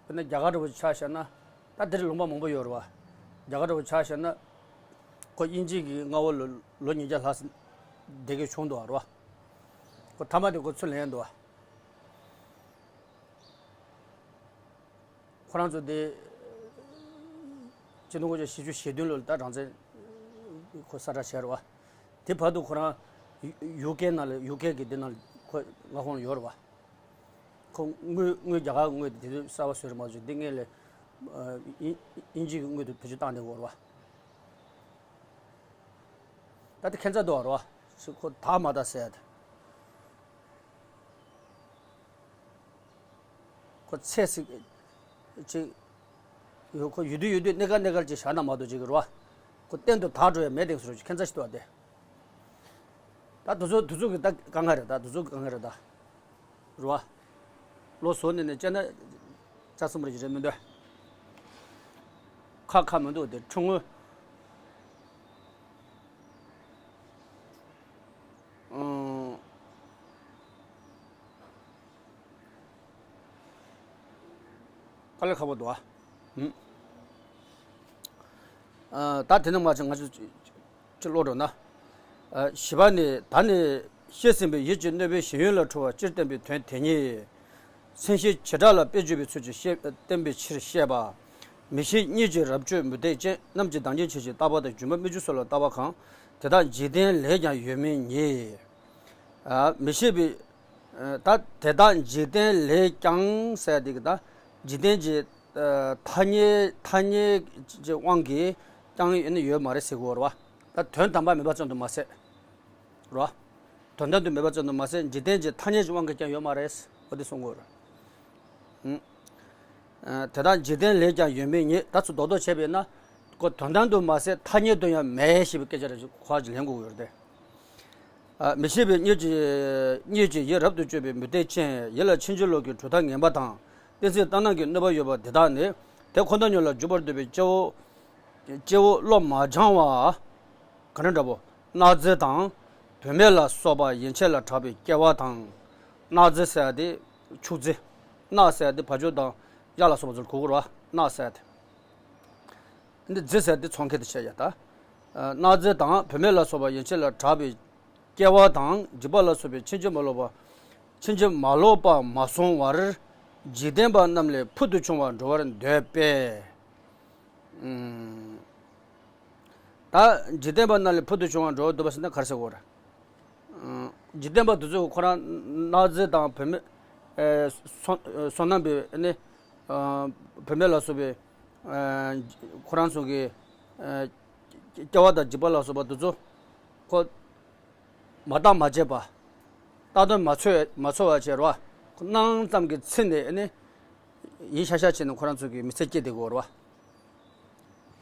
དཔེར་ན་རྒྱ་གར་འདྲ་བོ་ཆ་བཞག་ན། ད་འདིར་ལུང་པ་མང་པོ་ཡོད་རེད་བ། རྒྱ་གར་འདྲ་བོ་ཆ་བཞག་ན། ཁོ་དབྱིན་ཇི་གི་མངའ་འོག་ལ་ལོ་ཉིས་བརྒྱ་ལྷག་ཙམ་བསྡད་མཁན་བྱུང་འདུག་རེད་བ། ཁོ་མཐའ་མ་དེ་ཁོ་ཚུར་ལེན་འདུག་བ། ཁོ་རང་ཚོ་དེ་ཆིག་སྟོང་དགུ་བརྒྱ་བཞི་བཅུ་ཞེ་བདུན་ལོ་ལ་ད་རང་བཙན་ཁོ་གསལ་བསྒྲགས་བྱས་རེད་བ། དེ་བར་དུ་ཁོ་རང་ཡུ་ཡུ་ཀེ་ནང་ལ། ཡུ་ཀེ་གི་དེ་ནང་ལ་ཁོ་མངའ་ཁོངས་ལ་ཡོད་རེད་བ། ཁོ་དངུལ་དངུལ་རྒྱ་གར་དངུལ་དེ་དུས་གསར་པ་བཟོས་རེད་མ་བཟོས། དེ་སྔོན་ལ་ཨ་དབྱིན་དབྱིན་ཇི་གི་དངུལ་དུ་བེད་སྤྱོད་བཏང་བསྡད་ཡོད་རེད་བ། ད་དེ་ཁྱད་མཚར་འདུག་བ་རེད་བ། ཁོ་དག་མ་དག་ཟེར་ཡ་དེ། ཁོ་ཚད་ཅིག་ཅིག་ཡོད། ཁོ་ཡོད་དུས་ཡོད་དུས་གནས་སྐབས་གནས་སྐབས་ཅིག་བཞག་ན་མ་གཏོགས་ཅིག་རེད་བ། ཁོ་གཏན་དུ་དག་འགྲོ་ཡ་མེད་དེ་བཟོ་ཁྱད་མཚར་ཞིག་འདུག་བ་དེ། ད་དུ་ཚོད་དུ་ཚོད་ཀྱི་ད་དཀའ་ངལ་རེད། ད་དུ་ཚོད་དཀའ་ངལ་རེད་ད། རུ་བ། ལོ་བཟོ་ནས་ནས་བཅད་ན། ལྕགས་སྲིན་པོ་རེ་རེད་མི་འདུག་ཁ་ཁ་མི་འདུག་དེ་ཁྲུང་ངུ། ཨང་། དཀའ་ལས་ཁག་པོ་འདུག་ཨ། ཨུམ། ཨ། ད་དེ་ནས་མ་ཆེ་ང་ཚོ་ཅི་ལོག་འགྲོ་ན། ཨ། བཞི་པ་ནི་ད་ནི་བཤད་ཟིན་པའི་ཡིད་ཀྱི་གནོད་པའི་ཞེན་ཡུལ་ལ་འཁྲུལ་བ་སྤྱིར་བསྟན་པའི་དོན་དེ་ཉིད། མཚན་གཞི་བྱེ་བྲག་ལ་དཔེ་བརྗོད་པའི་ཚུལ་གྱིས་བཤད་བསྟན་པའི་ཕྱིར་བཤད་པ། མིག་ཤེས་གཉིས་ཀྱི་རབ་བཅོས་མུ་སྟེགས་ཅན་རྣམས་ཀྱིས་བདག་ཉིད་ཆོས་ཅན་རྟག་པ་དང་སྒྱུ་མ་སྨིག་རྒྱུ་སོགས་ལ་ལྟ་བ་གང་། དེ་དག་འཇིག་རྟེན་ལས་ཀྱང་ཡོད་མིན་ཉིད། ཨ། མི་ཤེས་པའི། ཨ། ད་དེ་དག་འཇིག་རྟེན་ལས་ཀྱང་ཟེར་དེ་གི་ད་འཇིག་རྟེན་གྱི། ཨ། ཐ་སྙད་ཐ་སྙད་ཀྱི་དབང་གིས་ཀྱང་ཡོད་ནི་ཡོད་མ་རེད་ཟེར་གི་ཡོད་རེད་བ། ད་དོན་དམ་པ་མེད་པ་ཙམ་དུ་མ་ཟད། རོ། དོན་དམ་དུ་མེད་པ་ཙམ་དུ་མ་ཟད་འཇིག་རྟེན་གྱི་ཐ་སྙད་ཀྱི་དབང་གིས་ཀྱང་ཡོད་མ་རེད། འོ་དེ་གསུང་གི་ཡོད་རེད། ཨ། དེ་དག་འཇིག་རྟེན་ལས་ཀྱང་ཡོད་མིན་ཉིད། ད་ཚུར་རྡོག་རྡོག་བྱས་པས་ན། ཁོ་དོན་དམ་དུ་མ་ཟད་ཐ་སྙད་དུ་ཡང་མེད་ཞེས་པའི་སྐད་ཆ་རེ་ཁོ་ལེན་དགོས་ཀྱི་ཡོད་རེད་དེ། ཨ། མི་ཤེས་པའི་གཉིད་ཀྱིས་གཉིད་ཀྱིས་ཡིད་རབ་ཏུ་དཔྱོད་པའི་མུ་སྟེགས་ཅན་ཡིད་ལ་ཕྱིན་ཅི་ལོག་གི་གྲུབ་མཐའ་ངན་པ་དང་གཏན་ཚིགས་ལྟར་སྣང་གི་གནོད་པ་ཡོད་པ་འདི་དག་ནི་དེ་ཁོ་ན་ཉིད་ལ་འཇུག་པར་འདོད་པའི་སྐྱེ་བོ། སྐྱེ་བོ་བློ་མ་སྦྱང་བ། ག་འདྲ་འདྲ་པོ། གནག་རྫི་དང་། བུད་མེད་ལ་སོགས་པ་ཡན་ཆད་ལ་གྲགས་པའི་སྐྱེ་བ་དང་། གནག་རྫི་ཟེར་ཡ་དེ་ཕྱུགས་རྫི། གནག་ཟེར་ཡ་དེ་བ་ཕྱུགས་དང་གཡག་ལ་སོགས་པ་ཚོར་གོ་གི་རེད་བ། གནག་ཟེར་ཡ་དེ། འདི་རྫི་ཟེར་ཡ་དེ་ཚོང་ཁེ་དེ་བཤད་ཡ་ད། གནག་རྫི་དང་བུད་མེད་ལ་སོགས་པ་ཡན་ཆད་ལ་གྲགས་པའི་སྐྱེ་བ་དང་འཇིགས་པ་ལ་སོགས་པའི་ཕྱིན་ཅི་མ་ལོག་པ། ཕྱིན་ཅི་མ་ལོག་པ་མ་སོང་བར། འཇིག་རྟེན་པ་རྣམས་ལས་ཕུལ་དུ་བྱུང་བར་འགྲོ་བར་འདོད་པས། ཨུམ། ད་འཇིག་རྟེན་པ་རྣམས་ལས་ཕུལ་དུ་བྱུང་བར་འགྲོ་བར་འདོད་པ་ཟེར་ན་ག་རེ་ཟེར་དགོས་རེད། ཨུམ། འཇིག་རྟེན་པ་དེ་ཚོས་ཁོ་རང་གནག་རྫི་དང་བུད་མེད། ཨེ། སོ་སོ་ནམ་པའི་ནི། ཨ། བུད་མེད་ལ་སོགས་པའི། ཨ། ཁོ་རང་ཚོ་གི། ཨ། སྐྱེ་བ་དང་འཇིགས་པ་ལ་སོགས་པ་དེ་ཚོ། ཁོ། མ་བརྟགས་མ་དཔྱད་པ། བརྟག་དོན་མ་འཚོལ་མ་འཚོལ་བ་བྱས་རོ། ཁོ་སྣང་ཙམ་གྱི་ཚེ་ནས་ནི། ཡིན་ཤག་ཤག་བྱས་ནས་ཁོ་རང་ཚོ་གི་མི་ཚེ་སྐྱེལ་བསྡད་དགོས་རོ།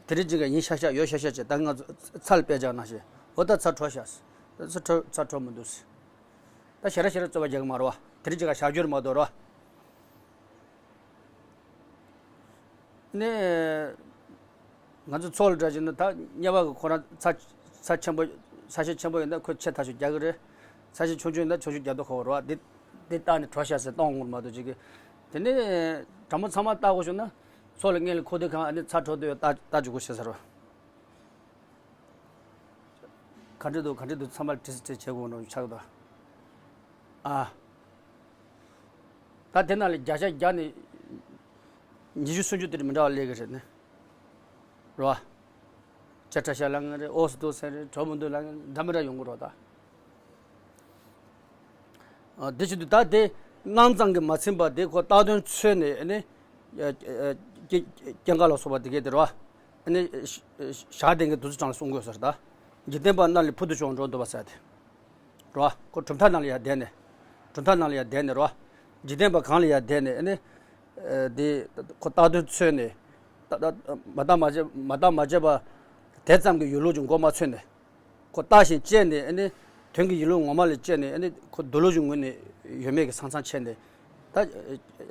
དེ་རིང་ཅིག་ག་ཡིན་ཤག་ཤག་ཡོད་ཤག་ཤག་བྱས་ད་ང་ཚོ་ཚ་ལ་དཔེ་བྱས་ན་ཞེས། འོ་ད་ཚ་དྲོ་ཤག་ཚ་དྲོ་ཚ་དྲོ་མི་འདུག་ད་ཞེ་དྲག་ཞེ་དྲག་རྩོད་པ་རྒྱག་གི་མ་རོ། དེ་རིང་ཅིག་ག་བཞག་རྒྱུ་རེད་མ་གཏོགས་རོ། ནས། ང་ཚོ་ཚོགས་ལ་འདྲ་བྱས་ན་ད་གཉེར་པ་གི་ཁོ་རང་ཚ་ཚ་ཆེན་པོ་ཚ་ཤས་ཆེན་པོ་ཡིན་ན་ཁོས་ཆེ་ཐག་ཆོད་རྒྱག་གི་རེད། ཚ་ཤས་ཆུང་ཆུང་ཡིན་ན་ཆུང་ཆུང་རྒྱག་མདོག་ཁ་པོ་རེད་བ། འདི་འདི་བཏང་ནས་གྲོ་ཤ་ཟེར་གཏོང་འོང་མ་གཏོགས་ཅིག་གི། དེ་ནས་དྲང་མོ་ཚང་མ་བལྟ་དགོས་བྱུང་ན་ཚོགས་ལ་སྔོན་ལ་ཁོ་དེ་གང་ཨ་ནི་ཚ་དྲོ་དུ་ཡོད་ལྟ་ལྟ་རྒྱུ་དགོས་ཤེས་ཟེར་བ། ག་འདྲ་འདུག་ག་འདྲ་འདུག་ཚང་མ་ལ་དྲི་ས་དྲི་བྱེད་དགོས་འགྲོ་ཆགས་འདུག་ཨ། ད་དེ་ན་ལ་བརྒྱ་ཆ་བརྒྱ་ནས་ཉི་ཤུ་སུམ་ཅུ་དེ་འདྲ་མི་འདྲ་བ་སླེབས་ཀྱི་རེད་ནི། རོ། ཅ་ཁྲ་ཤ་ལ་ང་རེ་ཨོ་སི་ཏོ་སེ་རེ་གྲོ་མི་འདུག་ལ་ང་འདྲ་མི་འདྲ་ཡོང་གི་རོ་ད། ཨ། དེ་བཞིན་དུ་ད་དེ་སྣང་ཙམ་གྱིས་མ་ཚིམ་པ་དེ་ཁོ་བཏགས་དོན་འཚོལ་ནས་ཨ་ནི། ཨ། ཨ། སྐྱེ་སྐྱེ་འགག་ལ་སོགས་པ་དེ་གས་དེ་རོ། ཨ་ནི་ཞག་བདེ་གི་དུས་ཚོད་གྲངས་ལ་གསུང་དགོས་ཟེར་ད། འཇིག་རྟེན་པ་རྣམས་ལས་ཕུལ་དུ་བྱུང་བ་འགྲོ་འདོད་པ་ཟེར་ཏེ། རོ། ཁོ་གྲུབ་མཐའ་ནང་ལ་ཡར་བསྡད་ནས། གྲུབ་མཐའ་ནང་ལ་ཡར་བསྡད་ནས་རོ། འཇིག་རྟེན་པ་གང་ལ་ཡར་བསྡད་ནས་ཨ་ནི། ཨ། དེ་ཁོ་བཏགས་དོན་འཚོལ་ནས། ད་ད་མ་བརྟགས་མ་དཔྱད་མ་བརྟགས་མ་དཔྱད་པ། དེ་ཙམ་གྱི་ཡུལ་ལུགས་ཀྱི་མགོ་མ་ཚོས་ནས། ཁོ་བརྟགས་ཤིང་དཔྱད་ནས་ཨ་ནི། དོན་གྱི་ཡིན་ལུགས་ངོ་མ་ལ་དཔྱད་ནས་ཨ་ནི་ཁོ་མདོ་ལུགས་ཀྱི་ངོས་ནས་ཡོད་མེད་ཀྱི་ས་མཚམས་ཕྱེ་ནས།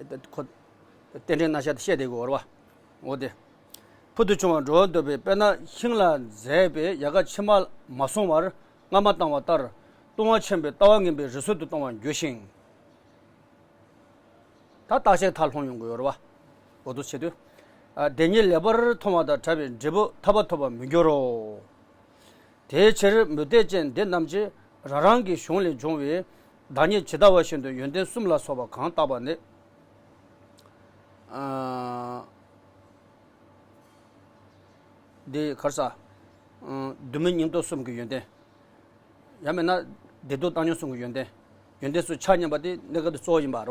ད་ཁོ་རྟེན་འབྲེལ་རྣམ་གཞག་དེ་བཤད་བསྡད་དགོས་རེད་བ། འོ་དེ། ཕུལ་དུ་བྱུང་བར་འགྲོ་བར་འདོད་པས་དཔེར་ན་ཤིང་ལ་འཛེགས་པས་ཡལ་ག་ཕྱི་མ་མ་སོང་བར་སྔ་མ་བཏང་བ་ལྟར་ལྟུང་བ་ཆེན་པོས་ལྟ་བ་ངན་པའི་རི་སུལ་དུ་ལྟུང་བར་འགྱུར་ཞིང་། ད་བརྟག་དཔྱད་མཐར་ལྷུང་ཡོང་གི་ཡོད་རེད་བ། འོ་དུ་བྱེད་དུས། ཨ། དེ་ཉིད་ལེགས་པར་མཐོང་བ་དང་བྲལ་བའི་འབྲས་བུ་ཐར་པ་ཐོབ་པར་མི་འགྱུར་རོ། དེའི་ཕྱིར་མུ་སྟེགས་ཅན་འདི་རྣམས་ཀྱིས་རང་རང་གི་གཞུང་ལས་འབྱུང་བའི་བདག་ཉིད་ཇི་ལྟ་བ་བཞིན་དུ་ཡོན་ཏན་གསུམ་ལ་སོགས་པ་གང་བརྟགས་པ་ནི། ཨ། འདི་གར་ས། ཨ། སྡུག་བསྔལ་སྙིང་སྟོབས་གསུམ་གྱི་ཡོན་ཏན། ཡང་མིན་ན་བདེ་སྡུག་བཏང་སྙོམས་གསུམ་གྱི་ཡོན་ཏན། ཡོན་ཏན་གསུམ་ཆ་མཉམ་པ་དེ་གནས་སྐབས་དེ་གཙོ་བོ་ཡིན་པ་རེད་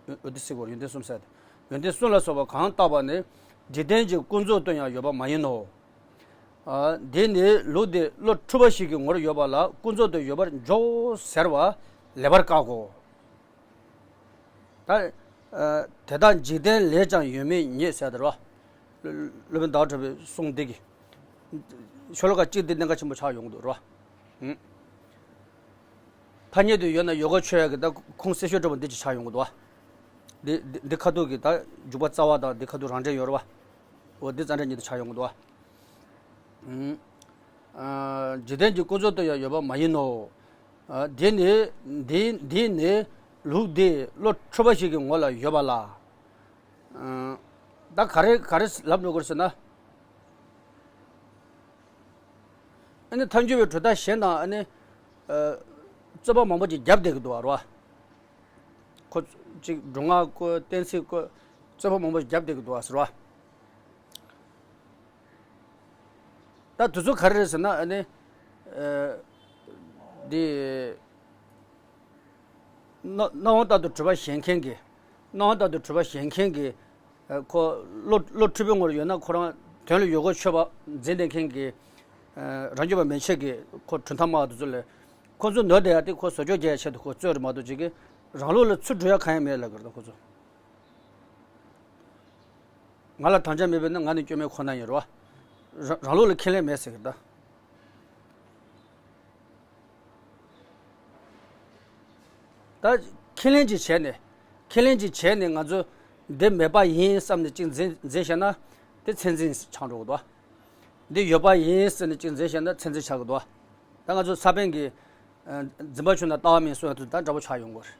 བ། འོ་དེ་སྲིད་གོ་ཡོན་ཏན་གསུམ་ཟེར་ཏེ། ཡོན་ཏན་གསུམ་ལ་སོགས་པ་གང་བརྟགས་པ་ནི། འཇིག་རྟེན་གྱི་ཀུན་རྫོབ་ཏུ་ཡང་ཡོད་པ་མ་ཡིན་ནོ། ཨ། འདི་ནི་ལུགས་འདི་བློ་འཁྲུལ་པ་ཞིག་གི་ངོར་ཡོད་པ་ལ་ཀུན་རྫོབ་ཏུ་ཡོད་པར་འཇོག་ཟེར་བ་ལེགས་པར་བཀག་གོ། ད། ཨ། དེ་དག་འཇིག་རྟེན་ལས་ཀྱང་ཡོད་མིན་ཉིད་ཟེར་དེ་རོ། སློབ་དཔོན་ཟླ་བ་གྲགས་པའི་གསུང་འདི་གི། ཤོ་ལོ་ཀ་གཅིག་འདི་གནད་འགག་ཆེན་པོ་ཆགས་ཡོང་གི་འདུག་རོ། ཧུམ། ཐ་སྙད་དུ་ཡོད་ན་ཡོ་ག་ཆོད་ཡ་གི་ད་ཁུངས་གསལ་ཤོས་འདྲ་པོ་འདི་ཅིག་ཆགས་ཡོང་གི་འདུག་བ། འདི་འདི་འདི་ཁ་ཐུག་གི་ད་འཇུག་པ་རྩ་བ་དང་འདི་ཁ་ཐུག་རང་འགྲེལ་ཡོད་རེད་བ། འོ་འདི་རྩ་འགྲེལ་ཉིད་དུ་ཆགས་ཡོང་གི་འདུག་བ། ཨུམ། ཨ། འཇིག་རྟེན་གྱི་ཀུན་རྫོབ་ཏུ་ཡང་ཡོད་པ་མ་ཡིན་ནོ། ཨ། འདི་ནི། འདི་འདི་ནི་ལུགས་འདི་བློ་འཁྲུལ་པ་ཞིག་གི་ངོ་ལ་ཡོད་པ་ལ། ཨ། ད་ག་རེ་ག་རེ་ལབ་འགྲོ་གི་རེད་ཟེར་ན། ཨ་ནི་ཐལ་འགྱུར་བའི་གྲུབ་མཐའ་གཞན་དང་ཨ་ནི། ཨ། རྩོད་པ་མང་པོ་ཅིག་རྒྱབ་བསྡད་ཀྱི་འདུག་བ་རོ། ཁོ་ཅིག་སྒྲུབ་ངག་བཀོད་གཏན་ཚིགས་བཀོད་རྩོད་པ་མང་པོ་ཅིག་རྒྱབ་བསྡད་ཀྱི་འདུག་བ་ཟེར་བ། ད་དེ་ཚོ་ག་རེ་རེད་ཟེར་ན་ཨ་ནི། ཨ། འདི། སྣང་སྣང་བ་ལྟར་དུ་གྲུབ་པ་ཞེན་མཁན་གྱི། སྣང་བ་ལྟར་དུ་གྲུབ་པ་ཞེན་མཁན་གྱི། ཨ། ཁོ་བློ་བློ་འཁྲུལ་པའི་ངོར་ཡོད་ན་ཁོ་རང་དོན་ལ་ཡོད་གོ་ཆོད་པ་འཛིན་བསྡད་མཁན་གྱི། ཨ། རང་རྒྱུད་པ་མན་ཆད་ཀྱི་ཁོ་གྲུབ་མཐའ་སྨྲ་བ་དེ་ཚོ་ལས། ཁོ་ཚོ་ནོར་བསྡད་ཡ་དེ་ཁོ་བཟོ་བཅོས་རྒྱག་ཡ་ཆེད་དུ་ཁོ་རྩོད་རེད་མ་གཏོགས་ཅིག་གི་རང་ལུགས་ལ་ཚུར་འགྲོ་ཡ་གང་ཡང་མེད་ལབ་ཀྱི་རེད་ད་ཁོ་ཚོ། ང་ལ་དམ་བཅའ་མེད་པས་ན་ང་ནི་སྐྱོན་མེད་ཁོ་ན་ཡིན་རོ། རང་རང་ལུགས་ལ་ཁས་ལེན་མེད་ཟེར་གི་ད། ད་ཁས་ལེན་ཅིག་བྱས་ནས། ཁས་ལེན་ཅིག་བྱས་ནས་ང་ཚོ་འདི་མེད་པ་ཡིན་བསམ་ནས་ཅིག་འཛིན་འཛིན་བྱས་ན། དེ་མཚན་འཛིན་ཆགས་འགྲོ་གི་འདུག་འདི་ཡོད་པ་ཡིན་ཟེར་ནས་ཅིག་འཛིན་བྱས་ན་མཚན་འཛིན་ཆགས་ཀྱི་འདུག་ད་ང་ཚོ་ས་པཎ་གྱི། ཨ། འཛིན་པ་ཆུང་ན་ལྟ་བ་མིན་གསུངས་ཡ་དེ་ད་འདྲ་པོ་ཆགས་ཡོང་གི་རེད།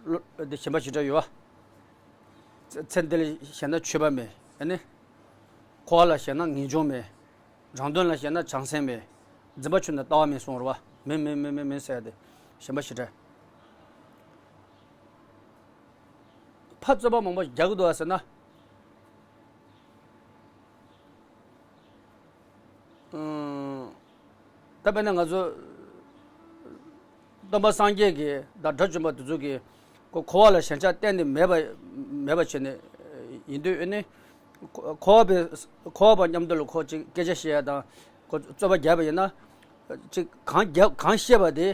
བློ་འདི་ཞེན་པ་ཞེ་དྲག་ཡོད་པ། ཚེ་ཚེ་འདི་ལ་ཞེན་ན་ཆོས་པ་མེད་ཨ་ནི། འཁོར་བ་ལ་ཞེན་ན་ངེས་འབྱུང་མེད། རང་དོན་ལ་ཞེན་ན་བྱང་སེམས་མེད། འཛིན་པ་ཆུང་ན་ལྟ་བ་མིན་གསུངས་རེད་བ། མིན་མིན་མིན་མིན་མིན་ཟེར་ཡ་དེ་ཞེན་པ་ཞེ་དྲག་ཕར་རྩོད་པ་མང་པོ་རྒྱག་གི་འདུག་ཟེར་ན། ཨང་། ད་དཔེར་ན་ང་ཚོ་སྟོན་པ་སངས་རྒྱས་ཀྱིས་དང་དགྲ་བཅོམ་པ་དེ་ཚོ་གིས་ཁོ་འཁོར་བ་ལ་ཞེན་ཆགས་གཏན་ནས་མེད་པ་མེད་པ་བྱས་ནས་ཡིན་དུས་ཨ་ནི། འཁོར་བ་པའི་འཁོར་བ་པ་མཉམ་དུ་ལ་ཁོ་ཅིག་སྐད་ཆ་བཤད་ཡ་དང་ཁོ་རྩོད་པ་རྒྱག་པ་ཡིན་ན། ཅིག་གང་རྒྱབ་གང་བཤད་པ་དེ་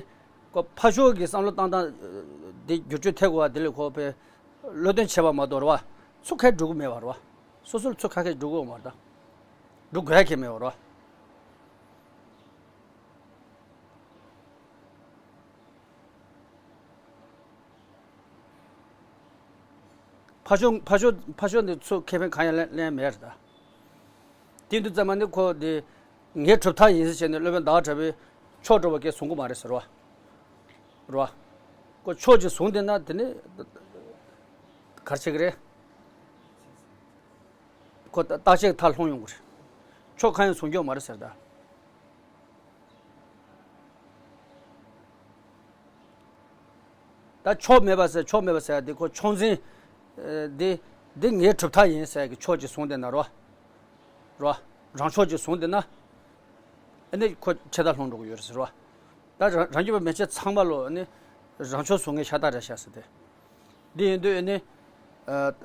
ཁོ་ཕར་ཕྱོགས་ཀྱི་བསམ་བློ་བཏང་སྟངས་དེ་བསྒྱུར་བཅོས་ཐེབས་དགོས་པ་དེ་ལས་ཁོ་པའི་བློ་འདོན་བྱས་པ་མ་གཏོགས་རེད་བ། ཚུར་ཁ་འགྲོ་གི་མེད་པ་རེད་བ། སོ་སོར་ཚུར་ཁ་ཁ་འགྲོ་གི་ཡོད་མ་རེད་ད། འགྲོ་དགོས་ཡ་གང་ཡང་མེད་པ་རེད་བ། ཕར་ཕྱོགས་ཕར་ཕྱོགས་ཕར་ཕྱོགས་འདི་ཚུར་ཁེ་ཕན་གང་ཡང་ལེན་ལེན་མེད་རེད་ད། དེ་དུས་ཙམ་པ་ནི་ཁོ་འདི་ངའི་གྲུབ་མཐའ་ཡིན་ཟེར་བྱས་ནས་སློབ་དཔོན་ཟླ་བ་གྲགས་པས་ཕྱོགས་འགྲོ་བ་སྐད་གསུང་གི་མ་རེད་ཟེར་བ། རེད་བ། ཁོ་ཕྱོགས་ཅིག་བཟུང་བསྡད་ན་དེ་ནི་ག་རེ་བྱེད་ཀྱི་རེད། ཁོ་ད་བརྟག་དཔྱད་མཐར་ལྷུང་ཡོང་གི་རེད། ཕྱོགས་གང་ཡང་བཟུང་རྒྱུ་མ་རེད་ཟེར་ད། ད་ཕྱོགས་མེད་པ་ཟེར་ཕྱོགས་མེད་པ་ཟེར་ཡ་དེ་ཁོ་ཕྱོགས་འཛིན། ཨེ། འདི་འདི་ངའི་གྲུབ་མཐའ་ཡིན་ཟེར་ཡ་གི་ཕྱོགས་ཅིག་བཟུང་བསྡད་ན་རོ། རོ། རང་ཕྱོགས་ཅིག་བཟུང་བསྡད་ན། ཨ་ནི་ཁོ་ཆད་མཐར་ལྷུང་འགྲོ་གི་ཡོད་རེད་ཟེར་རོ། ད་རང་རང་རྒྱུད་པ་མན་ཆད་ཚང་མ་ལོ་ཨ་ནི། རང་ཕྱོགས་བཟུང་མཁན་ཤ་སྟག་རེད་ཤག་ཟེར་ཏེ། འདི་ཡིན་དུས་ཨ་ནི། ཨ།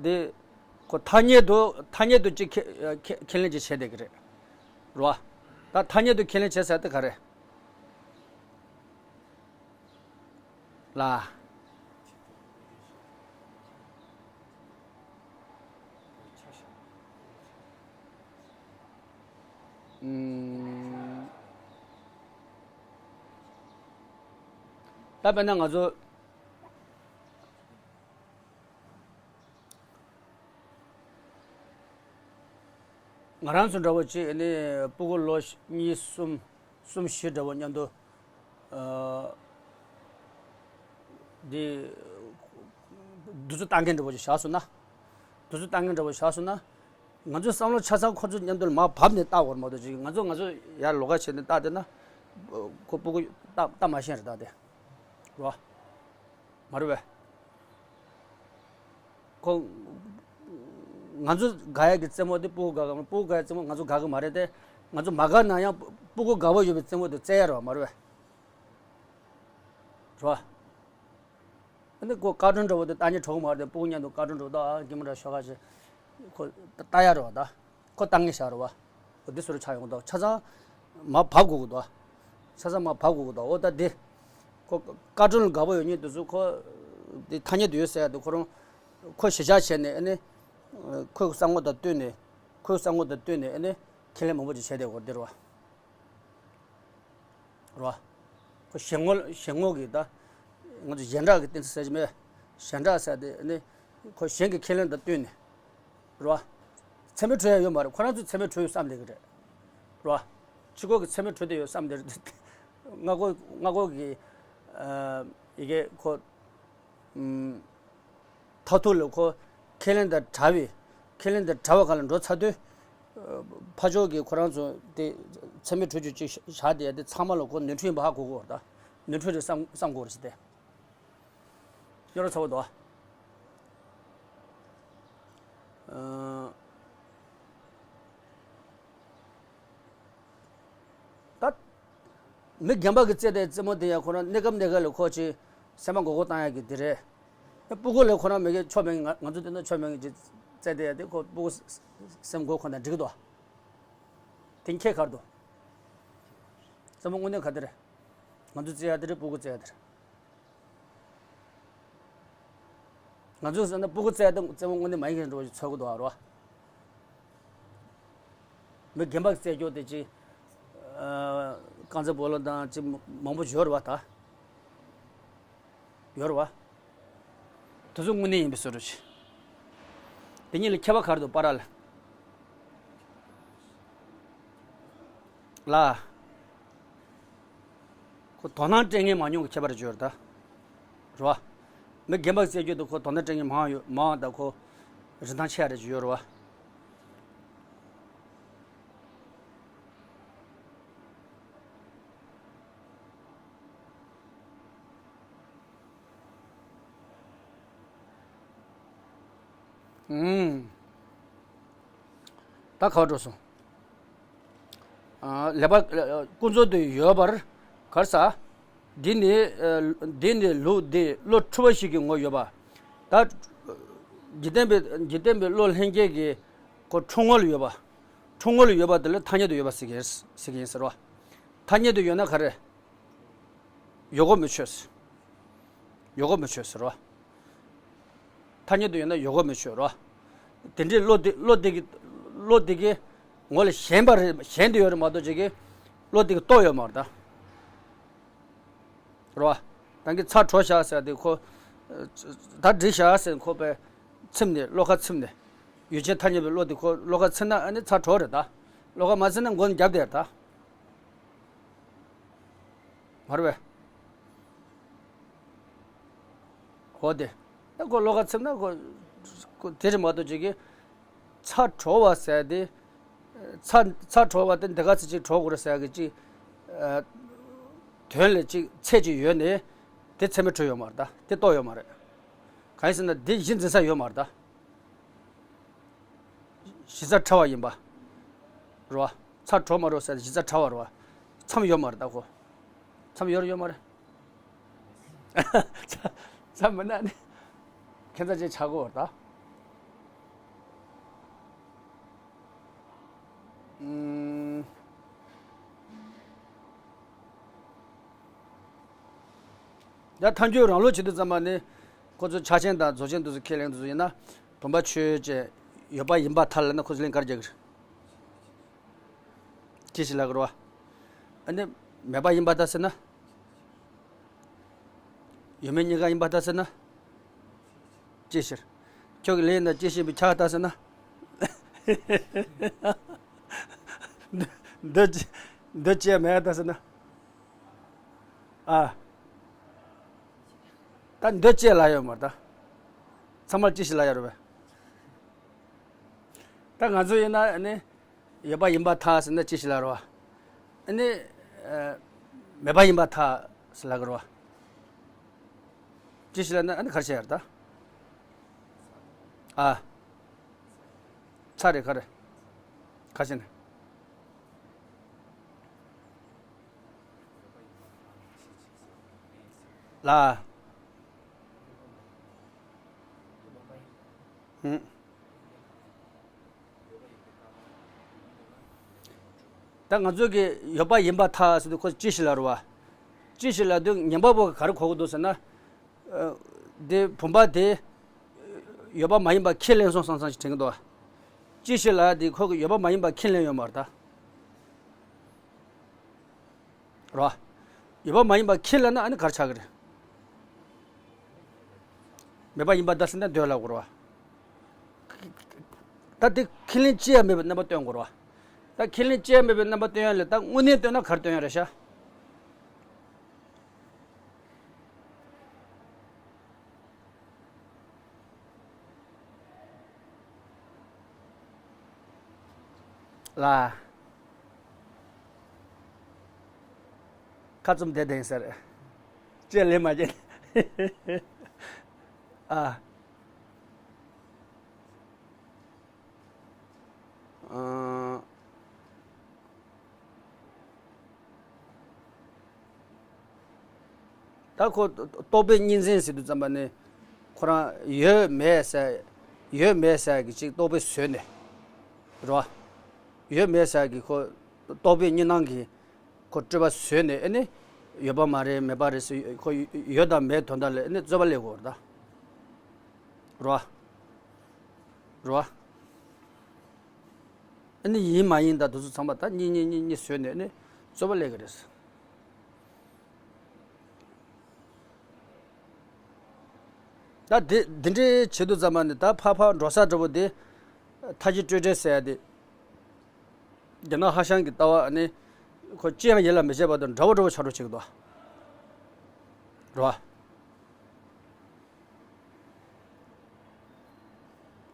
འདི། ཁོ་ཐ་སྙད་དུ་ཐ་སྙད་དུ་ཅིག་ཁས་ཁས་ཁས་ལེན་ཅིག་བྱས་བསྡད་ཀྱི་རེད། རོ། ད་ཐ་སྙད་དུ་ཁས་ལེན་བྱས་ཟེར་དེ་ག་རེད། ལ། ཨུམ། ད་དཔེར་ན་ང་ཚོ། ང་རང་ཚོ་འདྲ་བོ་ཅིག་ནི་སྤུ་གུ་ལོ་གཉིས་གསུམ་གསུམ་བཞི་འདྲ་བོ་མཉམ་དུ། ཨ། འདི། དུས་ཚོད་བཏང་མཁན་འདྲ་བོ་ཅིག་བཞག་སོང་ན། དུས་ཚོད་བཏང་མཁན་འདྲ་བོ་བཞག་སོང་ན། ང་ཚོའི་བསམ་བློ་ཆ་ཚང་ཁོ་ཚོ་མཉམ་དུ་ལ་མར་བབས་ནས་བལྟ་དགོས་རེད་མ་གཏོགས་ཅིག་ང་ཚོ་ང་ཚོ་ཡར་ལོགས་ཀ་བྱས་ནས་བལྟ་བསྡད་ན། ཁོ་སྤུ་གུ་ལྟ་ལྟ་མ་ཤེས་རེད་ད་དེ། རོ། མ་རེད་པས། ཁོ། ང་ཚོ་དགའ་ཡག་གི་རྩེད་མོ་དེ་སྤུ་གུ་དགའ་གི་མ་རེད། སྤུ་གུ་དགའ་ཡག་རྩེད་མོ་ང་ཚོ་དགའ་གི་མ་རེད་དེ། ང་ཚོ་མ་དགའ་ན་ཡང་སྤུ་གུ་དགའ་བོ་ཡོད་པའི་རྩེད་མོ་དེ་རྩེ་ཡ་རེད་བ་མ་རེད་པས། རོ། ཨ་ནི་ཁོ་ཀར་ཊུན་འདྲ་བོ་དེ་ལྟ་སྙིང་བྲོ་གི་མ་རེད་དེ། སྤུ་གུ་མཉམ་དུ་ཀར་ཊུན་འདྲ་བོ་ད་ཨ་ཀི་མོ་འདྲ་ཤོག་ཁ་ཅིག་ཁོ་ལྟ་ཡ་རེད་བ་ད། ཁོ་ལྟ་ངེས་ཤག་རེད་བ། འོ་འདི་བཟོ་འདྲ་ཆགས་ཡོང་གི་འདུག་ཆ་ཚང་མར་བབས་དགོས་ཀྱི་འདུག་ཆ་ཚང་མར་བབས་དགོས་ཀྱི་འདུག་འོ་ད་འདི། ཁོ་ཀར་ཊུན་ལ་དགའ་པོ་ཡོད་མཁན་དེ་ཚོ་ཁོ། འདི་ཐ་སྙད་དུ་ཡོད་ཟེར་ཡ་དེ་ཁོ་རང་། ཁོ་གཞི་བཞག་བྱས་ནས་ཨ་ནི། ཁོའི་བསམ་ངོ་དང་བསྟུན་ནས། ཁོའི་བསམ་ངོ་དང་བསྟུན་ནས་ཨ་ནི། ཁས་ལེན་མང་པོ་ཅིག་བྱས་ཏེ་འོ་འདིར་བ། རོ། ཁོ་གཞན་ངོ་གཞན་ངོ་གི་ད། ང་ཚོ་གཞན་དག་གི་གཏན་ཚིགས་ཟེར་གྱི་མེད། གཞན་དག་ཟེར་དེ་ནི། ཁོ་གཞན་གྱི་ཁས་ལེན་དང་བསྟུན་ནས། རོ། ཚད་མས་གྲུབ་ཡ་ཡོད་མ་རེད། ཁོ་རང་ཚོས་ཚད་མས་གྲུབ་ཡོད་བསམ་བསྡད་ཀྱི་རེད། རོ། ཕྱི་རྒོལ་གྱི་ཚད་མས་གྲུབ་བསྡད་ཡོད་བསམ་བསྡད་རེད། སྔ་རྒོལ་སྔ་རྒོལ་གྱི། ཨ། ཡི་གེ་ཁོ། ཨུམ། མཐར་ཐུག་ལ་ཁོ་ཁས་ལེན་དང་བྲལ་བའི། ཁས་ལེན་དང་བྲལ་བ་ག་ལ་འགྲོ་ཚར་དུས། ཨ། ཕར་ཕྱོགས་ཀྱི་ཁོ་རང་ཚོ་དེ་ཚད་མས་གྲུབ་རྒྱུ་ཅིག་བཞག་བསྡད་ཡ་དེ་ཚང་མ་ལ་ཁོ་ནོར་འཁྲུལ་ཡིན་པ་ཧ་གོ་དགོས་པ་རེད་ད། ནོར་འཁྲུལ་རེད་བསམ་བསམ་དགོས་རེད་ཟེར་ཏེ། སྙོར་ཚ་བོ་དོ། ཨ། ད། མི་རྒན་པ་གི་རྩེད་དེ་རྩེད་མོ་དེ་ཡང་ཁོ་རང་གནས་སྐབས་གནས་སྐབས་ལ་ཁོ་ཅིག་སེམས་པ་མགོ་སྐོར་བཏང་ཡ་གི་དེ་རེད། སྤུ་གུ་ལ་ཁོ་རང་མི་གི་ཆོ་མེད་ང་ང་ཚོ་དེ་ན་ཆོ་མེད་གི་ཅིག་རྩེད་དེ་ཡ་དེ་ཁོ་སྤུ་གུ་སེམས་མགོ་ཁོ་ན་འགྲིག་གི་འདུག་དེ་ཁྱད་གར་འདུག་རྩེད་མོ་དངོས་གནས་ག་དེ་རེད། ང་ཚོ་རྩེད་ཡ་དེ་རེད། སྤུ་གུ་རྩེད་ཡ་དེ་རེད། ང་ཚོས་ཟེར་ན་སྤུ་གུ་རྩེད་དང་རྩེད་མོ་དངོས་གནས་མ་ཡིན་མཁན་འདྲ་བོ་ཞིག་ཚོར་གི་འདུག་ཨ་རོ། མི་རྒན་པ་རྩེད་རྒྱུ་དེ་ཅིག་ཨ། རྐང་རྩེད་སྤོ་ལོ་དང་ཅིག་མང་པོ་ཡོད་རེད་བ་ད། ཡོད་རེད་བ། དེ་ཚོ་དངོས་གནས་ཡིན་པའི་བཟོ་འདྲ་ཞིག་དེ་གཉིས་ལ་ཁྱད་པར་ག་རེ་འདུག་པ་ར་ལ། ལ། ཁོ་དོ་སྣང་སྤྲད་མཁན་མང་ཉུང་གི་ཁྱད་པར་ཅིག་ཡོད་རེད་ད། རེད་བ། མི་རྒན་པ་རྩེད་རྒྱུ་དེ་ཁོ་དོ་སྣང་སྤྲད་མཁན་མང་ཡོད་མང་བ་དང་ཁོ་རིན་ཐང་ཆེ་ཡ་རེ་ཅིག་ཡོད་རེད་བ། ཨུམ། ད་ག་བར་འགྲོ་སོང་། ཨ། ལེགས་པར་ཀུན་རྫོབ་ཏུ་ཡོད་པར་ག་རེ་ཟ། འདི་ནི་ཨ། འདི་ནི་ལུགས་འདི་བློ་འཁྲུལ་པ་ཞིག་གི་ངོ་ཡོད་པ། ད་འཇིག་རྟེན་པའི་འཇིག་རྟེན་པའི་བློ་ལྷན་སྐྱེས་ཀྱི་ཁོ་འཁྲུལ་ངོ་ལ་ཡོད་པ། འཁྲུལ་ངོ་ལ་ཡོད་པ་དེ་ལ་ཐ་སྙད་དུ་ཡོད་པ་ཟེར་གྱི་ཟེར་གྱི་ཡིན་ཟེར་བ། ཐ་སྙད་དུ་ཡོད་ན་ག་རེ། ཡོད་གོ་མི་ཆོད་ཟེར། ཡོད་གོ་མི་ཆོད་ཟེར་བ། ཐ་སྙད་དུ་ཡོད་ན་ཡོད་གོ་མི་ཆོད་རོ། དེ་འདྲའི་བློ་དེ་བློ་དེ་གི་བློ་དེ་གི་ངོ་ལ་ཞེན་པ་རེད། ཞེན་དུ་ཡོད་རེད་མ་གཏོགས་ཅིག་གི་བློ་དེ་གི་རྟོགས་ཡོད་མ་རེད་ད། རོ། ད་གི་ཚ་གྲོ་བཞག་ཟེར་དེ་ཁོ། ད་འགྲིག་བཞག་ཟེར་ཁོ་པའི་ཚིམ་ནས་བློ་ཁ་ཚིམ་ནས། ཡུལ་ཅན་ཐ་སྙད་པའི་བློ་དེ་ཁོ་བློ་ཁ་ཚིམ་ན་ཨ་ནི་ཚ་གྲོ་རེད་ད། བློ་ཁ་མ་ཚིམ་ན་མགོ་ནས་རྒྱབ་བསྡད་རེད་ད། མ་རེད་པས། འོ་དེ། ད་ཁོ་བློ་ཁ་ཚིམ་ན་ཁོ། ཁོ་དེ་རེད་མ་གཏོགས་ཅིག་གི། ཚ་གྲོ་བ་ཟེར་དེ། ཚ་ཚ་གྲོ་བ་དེ་འདི་ག་ཚེ་ཅིག་གྲོ་དགོས་རེད་ཟེར་གི་ཅིག་ཨ། དོན་ལ་ཅིག་ཚད་ཅིག་ཡོད་ནས། དེ་ཚད་མས་གྲུབ་ཡོད་མ་རེད་ད། དེ་རྟོགས་ཡོད་མ་རེད། གང་ཡིན་ཟེར་ན་དེ་གཞི་འཛིན་ས་ཡོད་མ་རེད་ད། གཞི་རྩ་ཕྲ་བ་ཡིན་པ། རེད་བ། ཚ་གྲོ་མ་གྲོ་ཟེར་གཞི་རྩ་ཕྲ་བ་རེད་བ། མཚམས་ཡོད་མ་རེད་ད་ཁོ། མཚམས་ཡོད་རེད་ཡོད་མ་རེད། མཚམས་མེད་ན་ནི། ཁྱད་མཚར་ཅན་ཆགས་ཀྱི་ཡོད་རེད་ད། ཨུམ། ཡང་ཐལ་འགྱུར་རང་ལུགས་བྱེད་དུས་ཙམ་པ་ནི། ཁོ་ཚོ་ཕྱག་ཆེན་དང་རྫོགས་ཆེན་དེ་ཚོ་ཁས་ལེན་དེ་ཚོ་ཡིན་ན། བུམ་པ་ཆོས་ཅན། ཡོད་པ་ཡིན་པར་ཐལ་ལབ་ན་ཁོ་ཚོ་ལན་ག་རེ་རྒྱག་གི་རེད། ཅི་ཞིག་ལབ་དགོས་རེད་བ། ཨ་ནི། མེད་པ་ཡིན་པར་ཐལ་ཟེར་ན། ཡོད་མེད་གཉིས་ཀ་ཡིན་པར་ཐལ་ཟེར་ན། ཅི་ཕྱིར། ཁྱོད་ཀྱི་ལན་ཡིན་ན་ཅི་ཕྱིར་བའི་ཆ་ཐལ་ཟེར་ན། འདི་འདི་ཅི་འདི་ཅི་མེད་ཐལ་ཟེར་ན། ཨ། ད་འདི་ཅི་ལབ་ཡོད་མ་རེད་ད། ཚང་མར་ཅི་ཞིག་ལབ་ཡོད་རེད་པས། ད་ང་ཚོ་ཡིན་ན་ཨ་ནི། ཡོད་པ་ཡིན་པར་ཐལ་ཟེར་ན་ཅི་ཞིག་ལབ་རེད་བ། ཨ་ནི། ཨ། མེད་པ་ཡིན་པར་ཐལ་ཟེར་ལབ་དགོས་རེད་བ། ཅི་ཞིག་ལབ་ན་ཨ་ནི་ག་རེ་བྱས་ཡོད་རེད་ད། ཨ། ཚ་རེད་ག་རེ། ག་ཞིག་ནས། ལ། ཧུམ། ད་ང་ཚོ་གི་ཡོད་པ་ཡིན་པར་ཐལ་ཟེར་དུས་ཁོ་ཅི་ཞིག་ལབ་རེད་བ། ཅི་ཞིག་ལབ་དུས་ཉན་པ་པོ་གིས་ག་རེ་གོ་གི་འདུག་ཟེར་ན། ཨ། དེ་བུམ་པ་དེ་ཡོད་པ་མ་ཡིན་པ་ཁས་ལེན་སོང་བསམ་བསམ་ཞིག་དྲན་གྱི་འདུག་བ། ཅི་ཞིག་ལབ་དེ་ཁོ་གིས་ཡོད་པ་མ་ཡིན་པ་ཁས་ལེན་ཡོད་མ་རེད་ད། རེད་བ། ཡོད་པ་མ་ཡིན་པ་ཁས་ལེན་ན་ཨ་ནི་ག་རེ་ཆགས་ཀྱི་རེད། མེད་པ་ཡིན་པ་བརྡ་ཟེར་ན་འདོད་ལབ་དགོས་རེད་བ། ད་དེ་ཁས་ལེན་བྱེད་ཡ་མེད་པའི་རྣམ་པ་སྟོན་དགོས་རེད་བ། ད་ཁས་ལེན་བྱེད་ཡ་མེད་པའི་རྣམ་པ་སྟོན་ཡ་ལས་ད་དངོས་གནས་སྟོན་ན་ག་རེ་སྟོན་ཡ་རེད་ཤག་ལ། ཁ་བཙུམ་བསྡད་བསྡད་ཡིན་ཟེར། ཅེས་ལན་མ་བརྒྱབ། ཨ། ཨ། ད་ཁོ་རྟོག་པའི་གཉིས་འཛིན་ཟེར་དུས་ཙམ་པ་ནི་ཁོ་རང་ཡོད་མེད་ཟེར། ཡོད་མེད་ཟེར་གི་ཅིག་རྟོག་པའི་བཟོས་ནས། རེད་བ། ཡོད་མེད་ཟེར་གི་ཁོ་རྟོག་པའི་གཉིས་སྣང་གི་ཁོ་སྤྲོས་པ་བཟོས་ནས་ཨ་ནི་ཡོད་པ་མ་རེད་མེད་པ་རེད་ཟེར་ཁོ་ཡོད་དང་མེད་དོན་དག་ལ་ཨ་ནི་རྩོད་པ་སླེབས་དགོས་རེད་ད། རེད་བ། རེད་བ། ཨ་ནི་ཡིན་མ་ཡིན་དང་དེ་ཚོ་ཚང་མ་ད་གཉིས་གཉིས་གཉིས་གཉིས་བཟོས་ནས་ཨ་ནི་རྩོད་པ་སླེབས་ཀྱི་རེད། ད་དེ་འདི་འདྲའི་བྱེད་དུས་ཙམ་པ་ནི་ད་ཕར་ཕར་འགྲོ་ས་འདྲ་པོ་དེ། མཐའ་བཞི་སྤྲོས་བྲལ་ཟེར་ཡ་དེ། རྒྱ་ནག་ཧྭ་ཤང་གི་ལྟ་བ་ནི། ཁོ་ཅི་ཡང་ཡིད་ལ་མི་བྱེད་པ་དང་འདྲ་བོ་འདྲ་བོ་ཆགས་འགྲོ་བྱེད་ཀྱི་འདུག་རེད་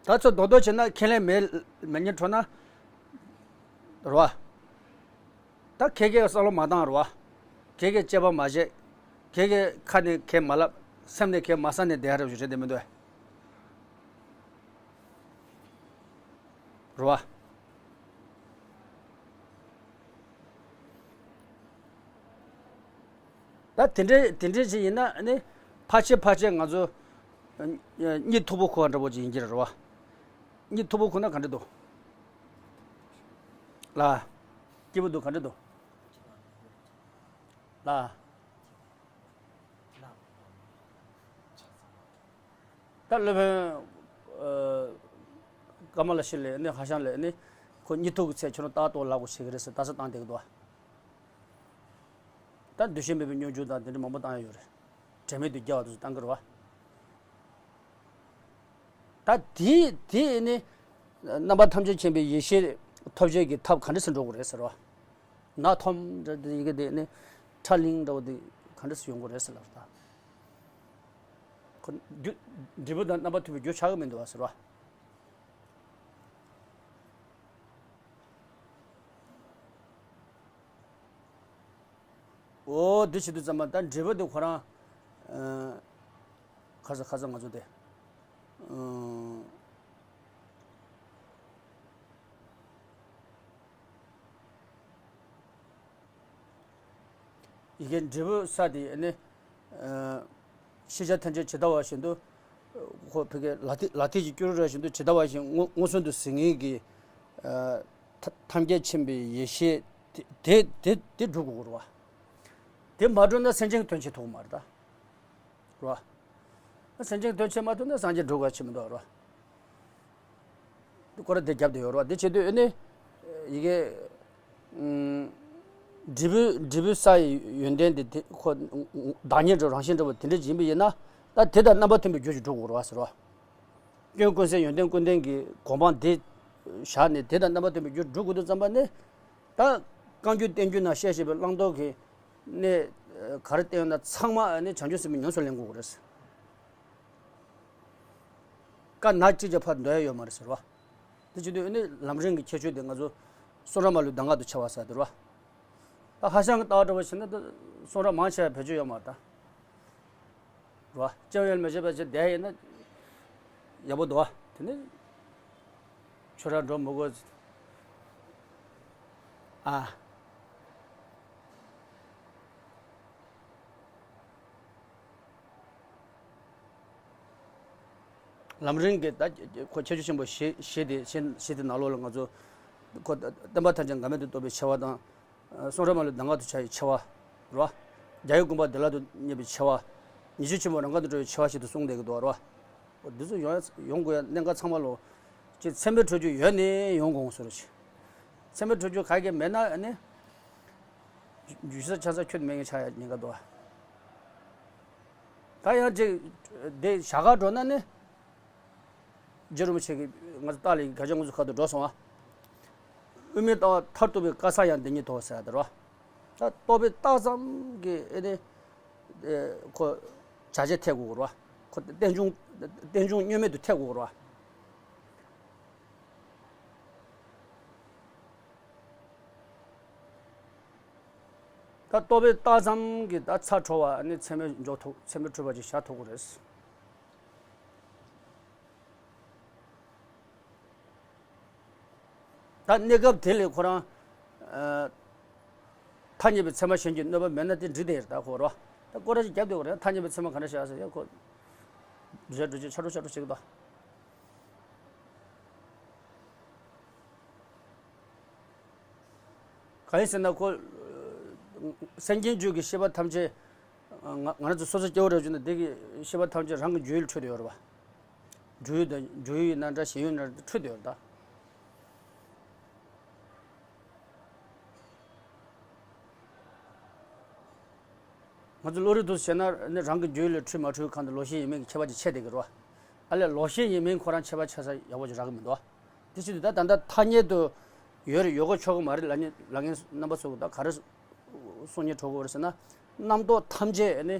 བ། ད་ཚོ་རྡོག་རྡོག་བྱས་ན་ཁས་ལེན་མེད་མེད་ཉེར་འགྲོ་ན། རེད་བ། ད་ཁྱེད་ཀྱིས་བསམ་བློ་མ་བཏང་རེད་བ། ཁྱེད་ཀྱིས་དཔྱད་པ་མ་བྱས། ཁྱེད་ཀྱིས་ཁ་ནས་ཁས་མ་ལབ། སེམས་ནས་ཁས་མ་བསམ་ནས་བསྡད་ཡ་རེད་བ་རེད་དེ་མི་འདུག་ཨེ། རེད་བ། ད་དེ་འདྲའི་དེ་འདྲའི་ཅིག་ཡིན་ན་ནི་ཕལ་ཆེར་ཕལ་ཆེར་ང་ཚོ་གཉིད་མཐུག་པོ་ཁུག་པ་འདྲ་པོ་ཅིག་ཡིན་གྱི་རེད་བ། གཉིད་མཐུག་པོ་ཁུག་ན་ག་འདྲ་འདུག་ལ། སྐྱིད་པོ་འདུག་ག་འདྲ་འདུག་ལ། ད་སློབ་དཔོན། ཨ། ཀ་མ་ལ་ཤཱི་ལས་ནི་ཧྭ་ཤང་ལས་ནི། ཁོ་གཉིད་མཐུག་གི་ཚེ་ཁྱོད་རང་ལྟ་རྟོག་ལབ་དགོས་བྱེད་ཀྱི་རེད་ཟེར་ལྟ་ས་བཏང་བསྡད་ཀྱི་འདུག་བ། ད་འདུ་ཤེས་མེད་པའི་སྙོམས་འཇུག་དང་དེ་འདྲ་མང་པོ་བཏང་ཡ་ཡོད་རེད། དྲན་མེད་དུ་རྒྱལ་བ་དེ་ཚོ་བཏང་གི་རེད་བ། ད་དེ་དེ་ནི། རྣམ་པ་ཐམས་ཅད་མཁྱེན་པའི་ཡེ་ཤེས་ཐོབ་བྱེད་ཀྱི་ཐབས་ག་འདྲ་ཟེར་འགྲོ་དགོས་རེད་ཟེར་བ། ནག་ཐོམ་འདྲ་དེ་ཡི་གེ་དེ་ནི། ཁྲ་ལིང་འདྲ་བོ་དེ་ག་འདྲ་ཟེར་ཡོང་དགོས་རེད་ཟེར་ལབ་ད། ཁོ་རྒྱུ། འབྲས་བུ་དང་རྣམ་པ་མཐུན་པའི་རྒྱུ་ཆགས་ཀྱི་མི་འདུག་བ་ཟེར་བ། འོ་འདི་བྱེད་དུས་ཙམ་པ་ད་འབྲས་བུ་དེ་ཁོ་རང་། ཨ། ཁ་ས་ཁ་ས་ང་ཚོ་དེ། ཨ། ཡི་གེ་འབྲས་བུ་ས་དེ་ནི། ཨ། ཤེས་བྱ་ཐམས་ཅད་ཇི་ལྟ་བ་བཞིན་དུ། ཁོ་ཕ་གི་ལ་ཐི་ལ་ཐི་གི་སྐྱུ་རུ་ར་བཞིན་དུ་ཇི་ལྟ་བ་བཞིན་མངོན་མངོན་སུམ་དུ་གཟིགས་ངེས་ཀྱི། ཨ། ཐ་ཐམས་ཅད་མཁྱེན་པའི་ཡེ་ཤེས་དེ་དེ་དེ་དེ་སྒྲུབ་དགོས་རེད་བ། དེ་མ་སྒྲུབ་ན་སེམས་ཅན་གྱི་དོན་བྱེད་ཐུབ་ཀྱི་མ་རེད་ད། རེད་བ། སེམས་ཅན་གྱི་དོན་བྱེད་མ་ཐུབ་ན་སངས་རྒྱས་འགྲུབ་ག་ཕྱིན་མི་འདུག་རེད་བ། སྐོར་ར་དེ་རྒྱབ་དེ་ཡོད་རེད་བ། དེ་བྱེད་དུས་ཨ་ནི། ཡི་གེ། ཨུམ། འབྲས་བུ་འབྲས་བུ་ས་ཡི་ཡོན་ཏན་དེ་དེ་ཁོ། བདག་ཉིད་འདྲ་རང་བཞིན་འདྲ་བོ་དེ་འདྲ་ཡིན་པ་ཡིན་ན། ད་དེ་དང་རྣམ་པ་མཐུན་པའི་རྒྱུ་ཞིག་སྒྲུབ་དགོས་རེད་བ་ཟེར་བ། སྐྱོན་ཀུན་ཟད་ཡོན་ཏན་ཀུན་ལྡན་གྱི་གོ་འཕང་དེ་བཞག་ནས་དེ་དང་རྣམ་པ་མཐུན་པའི་རྒྱུ་སྒྲུབ་དགོས་དུས་ཙམ་པ་ནི། ད་རྐང་རྒྱུད་བསྟན་རྒྱུད་ན་བཤད་བཤད་པའི་བླང་དོར་གྱི་གནས་ག་རེ་བསྟན་ཡོད་ན་ཚང་མ་ནི་བྱང་ཆུབ་སེམས་དཔའི་ཉམས་སུ་ལེན་དགོས་ཀྱི་རེད། དཀར་ནག་གཅིག་ཀྱང་ཕར་འདོད་ཡ་ཡོད་མ་རེད་ཟེར་བ། དེ་བྱེད་དུས་ནི་ལམ་རིམ་གྱི་ཁྱད་ཆོས་དེ་ང་ཚོ་གསུང་རབ་མ་ལུས་གདམས་ངག་ཏུ་འཆད་པ་ཟེར་དེ་རེད་བ། ད་ཧྭ་ཤང་གི་ལྟ་བ་འདྲ་བོ་བྱས་ན་ད་གསུང་རབ་མང་ཆེ་བ་བེད་སྤྱོད་ཡོད་མ་རེད་ད། རེད་བ། ཅང་ཡང་མི་བྱེད་པ་བྱས་བསྡད་ཡིན་ན་ཡག་པོ་འདུག་བ། དེ་ནི་ཁྱོད་རང་འགྲོ་མི་དགོས། ཨ། ལམ་རིམ་གྱི་ད་ཁོ་ཁྱད་ཆོས་ཆེན་པོ་བཞི་བཞི་དེ་བཞི་བཞི་དེ་ནང་ལོགས་ལ་ང་ཚོ་ཁོ་བསྟན་པ་ཐམས་ཅད་འགལ་མེད་དུ་རྟོགས་པའི་ཆེ་བ་དང་། གསུང་རབ་མ་ལུས་གདམས་ངག་ཏུ་འཆད་པའི་ཆེ་བ། རེད་བ། རྒྱལ་བའི་དགོངས་པ་བདེ་བླག་ཏུ་རྙེད་པའི་ཆེ་བ། ཉེས་སྤྱོད་ཆེན་པོ་རང་ག་ཏུ་གྲོལ་བའི་ཆེ་བ་ཞིག་ཏུ་གསུངས་བསྡད་ཀྱི་འདུག་རེད་བ། འོ་འདི་ཚོ་ཡོང་ཡོང་དགོས་ཡ་གནད་འགག་ཚང་མ་ལོ། ཅིག་མཚན་མའི་ཁྲོད་རྒྱུ་ཡོད་ནས་ཡོང་དགོས་ཟེར་རོ་ཅིག་མཚན་མའི་ཁྲོད་རྒྱུ་ག་གེ་མེད་ན་ཨ་ནི། རྒྱུ་ས་ཆ་ས་ཁྱོད་མེད་ངས་ཆ་ཡ་ཉེན་ཁ་འདུག་ཨ། ད་ཡང་ཅིག་དེ་ཞྭ་སྒར་འགྲོ་ན་ནི། རྗེ་རིན་པོ་ཆེ་གིས་ང་ཚོ་ཏཱ་ལའི་ག་ཅང་ང་ཚོ་ཁ་ཐུག་འགྲོ་སོང་ཨ། དབུ་མའི་ལྟ་བ་མཐར་ཐུག་པའི་དཀའ་ས་ཡང་འདི་ཉིད་དོ་ཟེར་ཡ་དེ་རོ། ད་རྟོགས་པས་བཏགས་ཙམ་གྱིས་ཨེ་ནི། ཁོ་བྱ་བྱེད་ཐེག་དགོས་རོ། ཁོ་རྟེན་འབྱུང་རྟེན་འབྱུང་བསྙོན་མེད་དུ་ཐེག་དགོས་རོ། ད་རྟོགས་པས་བཏགས་ཙམ་གྱིས་ད་ཚ་དྲོ་བ་ནི་མཚན་མོ་འཇོག་ཐུབ་མཚན་མོ་འཁྲུལ་པ་ཅིག་བཞག་ཐུབ་ཀྱི་རེད། ད་གནས་སྐབས་དེ་ལས་ཁོ་རང་། ཨ། ཐ་སྙད་པའི་ཚད་མ་གཞན་གྱིས་གནོད་པ་མེད་ན་དེ་འགྲིག་དེ་ཡོད་ད་ཁོ་རོ། ད་སྐོར་ར་ཞིག་རྒྱབ་དེ་ཁོ་རང་ཐ་སྙད་པའི་ཚད་མ་ག་འདྲ་བཞག་ཟེར་ཡ་ཁོ། འགྲོ་བྱ་འགྲོ་བྱེད་ཆ་འགྲོ་ཆ་འགྲོ་བྱེད་ཀྱི་ད། གང་ཡིན་ཟེར་ན་ཁོ། སེམས་ཅན་རྒྱུད་ཀྱི་ཤེས་པ་ཐམས་ཅད། ང་ང་རང་ཚོ་སོ་སོ་སྐྱེ་བོ་རེད་བརྗོད་ན་དེ་གི་ཤེས་པ་ཐམས་ཅད་རང་གི་སྦྱོར་ཡུལ་འཕྲོད་དུ་ཡོད་རེད་པ། སྦྱོར་ཡུལ་དང་སྦྱོར་ཡུལ་ཡིན་ན་འདྲ་ཞེན་ཡུལ་ཡིན་ན་འདྲ་འཕྲོད་དུ་ཡོད་རེད་ད། ང་ཚོ་བློ་རིག་ཏུ་བྱས་ན་ནི་རང་གི་སྦྱོར་ཡུལ་ལ་འཁྲུལ་མ་འཁྲུལ་གང་དུ་ལོག་ཤེས་ཡིན་མིན་གྱི་ཁྱད་པར་ཅིག་ཕྱེ་བསྡད་ཀྱི་རེད་པ། ཨ་ལས་ལོག་ཤེས་ཡིན་མིན་ཁོ་རང་ཁྱད་པར་ཕྱེ་ས་ཡག་པོ་ཅིག་རག་གི་མི་འདུག་དེ་ཕྱིར་དུ་ད་ད་ལྟ་ཐ་སྙད་དུ་ཡོད་རེད་ཡོད་དགོས་ཆོག་གི་མ་རེད་ལབ་མཁན་ལབ་མཁན་རྣམ་པ་ཚོ་གི་ད་ག་རེ་གསུང་སྙིང་བྲོ་གི་ཡོད་རེད་ཟེར་ན། རྣམ་རྟོག་ཐམས་ཅད་ནི་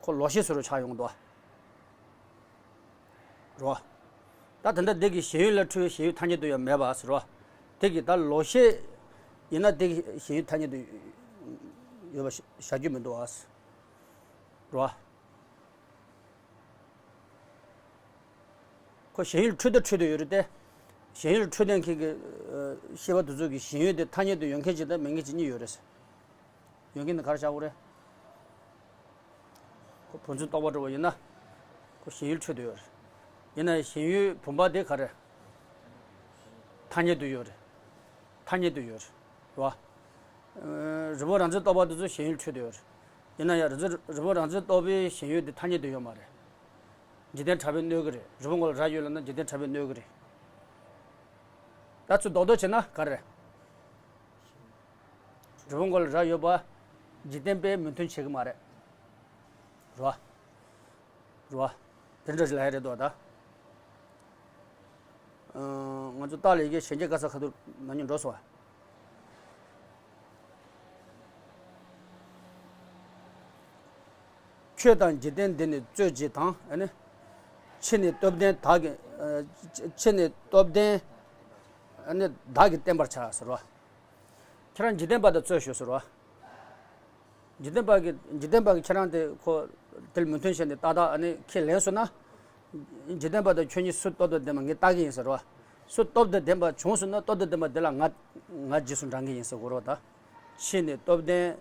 ཁོ་ལོག་ཤེས་བཟོ་འདྲ་ཆགས་ཡོང་གི་འདུག་རོ། ད་དེ་འདྲ་འདི་གི་ཞེན་ཡུལ་ལ་འཁྲུལ་བའི་ཞེན་ཡུལ་ཐ་སྙད་དུ་ཡང་མེད་པ་ཟེར་རོ། དེ་གི་ད་ལོག་ཤེས་ཡིན་ན་དེ་གི་ཞེན་ཡུལ་ཐ་སྙད་དུ་ཡོད་པ་བཞག་རྒྱུ་མི་འདུག་ཨ། རོ། ཁོ་ཞེན་ཡུལ་འཁྲུལ་དང་འཁྲུལ་དུ་ཡོད་རེད་དེ། ཞེན་ཡུལ་འཁྲུལ་ལྡན་མཁན་གྱི་ཤེས་པ་དེ་ཚོ་གི་ཞེན་ཡུལ་དེ་ཐ་སྙད་དུ་ཡོད་མཁན་ཅིག་དང་མེད་མཁན་ཅིག་གཉིས་ཡོད་རེད། ཡོད་མཁན་ནི་ག་རེ་བྱ་དགོས་རེད། ཁོ་བུམ་འཛིན་རྟོག་པ་འགྲོ་བ་ཡིན་ན། ཁོ་ཞེན་ཡུལ་འཁྲུལ་དུ་ཡོད་རེད། ཡིན་ན་ཡང་ཞེན་ཡུལ་བུམ་པ་དེ་ག་རེ། ཐ་སྙད་དུ་ཡོད་རེད། ཐ་སྙད་དུ་ཡོད་རེད། རེད་བ། རི་བོ་རང་འཛིན་རྟོག་པ་དེ་ཚོ་ཞེན་ཡུལ་འཁྲུལ་དུ་ཡོད་རེད། ཡིན་ན་ཡང་རི་རི་བོ་རང་འཛིན་རྟོག་པའི་ཞེན་ཡུལ་དེ་ཐ་སྙད་དུ་ཡོད་མ་རེད། འཇིག་རྟེན་གྲགས་པས་གནོད་ཀྱི་རེད། རི་བོ་མགོ་ལ་རྭ་ཡོད་ལབ་ན་འཇིག་རྟེན་གྲགས་པས་གནོད་ཀྱི་རེད། ད་ཚུར་རྡོག་རྡོག་བྱས་ན་ག་རེ། རི་བོ་མགོ་ལ་རྭ་ཡོད་པ། འཇིག་རྟེན་པས་མོས་མཐུན་བྱེད་ཀྱི་མ་རེད། རེད་བ། རེད་བ། དེ་འདྲ་ཞིག་ལབ་ཡ་རེད་དོ་ད། ཨ། ང་ཚོ་ཏཱ་ལའི་ཡི་གེ་གཞན་སྐྱེ་དཀའ་ས་ཁ་ཐུག་ནང་ཉིད་འགྲོ་སོང་བ། ཆོས་དང་འཇིག་རྟེན་འདི་ནི་རྩོད་བྱེད་དང་། ཨ་ནི། ཕྱི་ནས་སྟོབས་ལྡན་བདག་གིས། ཨ། ཕྱི་ནས་སྟོབས་ལྡན། ཨ་ནི་བདག་གིས་བསྟན་པར་བྱ་ཟེར་བ། ཁྱེད་རང་འཇིག་རྟེན་པ་དང་རྩོད་ཤོག་ཟེར་བ། འཇིག་རྟེན་པ་གིས་འཇིག་རྟེན་པ་གིས་ཁྱེད་རང་དེ་ཁོ་དེར་མོས་མཐུན་བྱས་ནས་ཏག་ཏག་ཨ་ནི་ཁས་ལེན་སོང་ན། འཇིག་རྟེན་པ་དང་ཁྱོད་གཉིས་སུ་སྟོབས་དང་ལྡན་པ་ངས་བལྟ་གི་ཡིན་ཟེར་བ། སུ་སྟོབས་དང་ལྡན་པ་བྱུང་སོང་ན་སྟོབས་དང་ལྡན་པ་དེ་ལ་ང་ང་རྗེས་སུ་འབྲང་གི་ཡིན་ཟེར་གོ་རོགས་ད། ཕྱི་ནས་སྟོབས་ལྡན་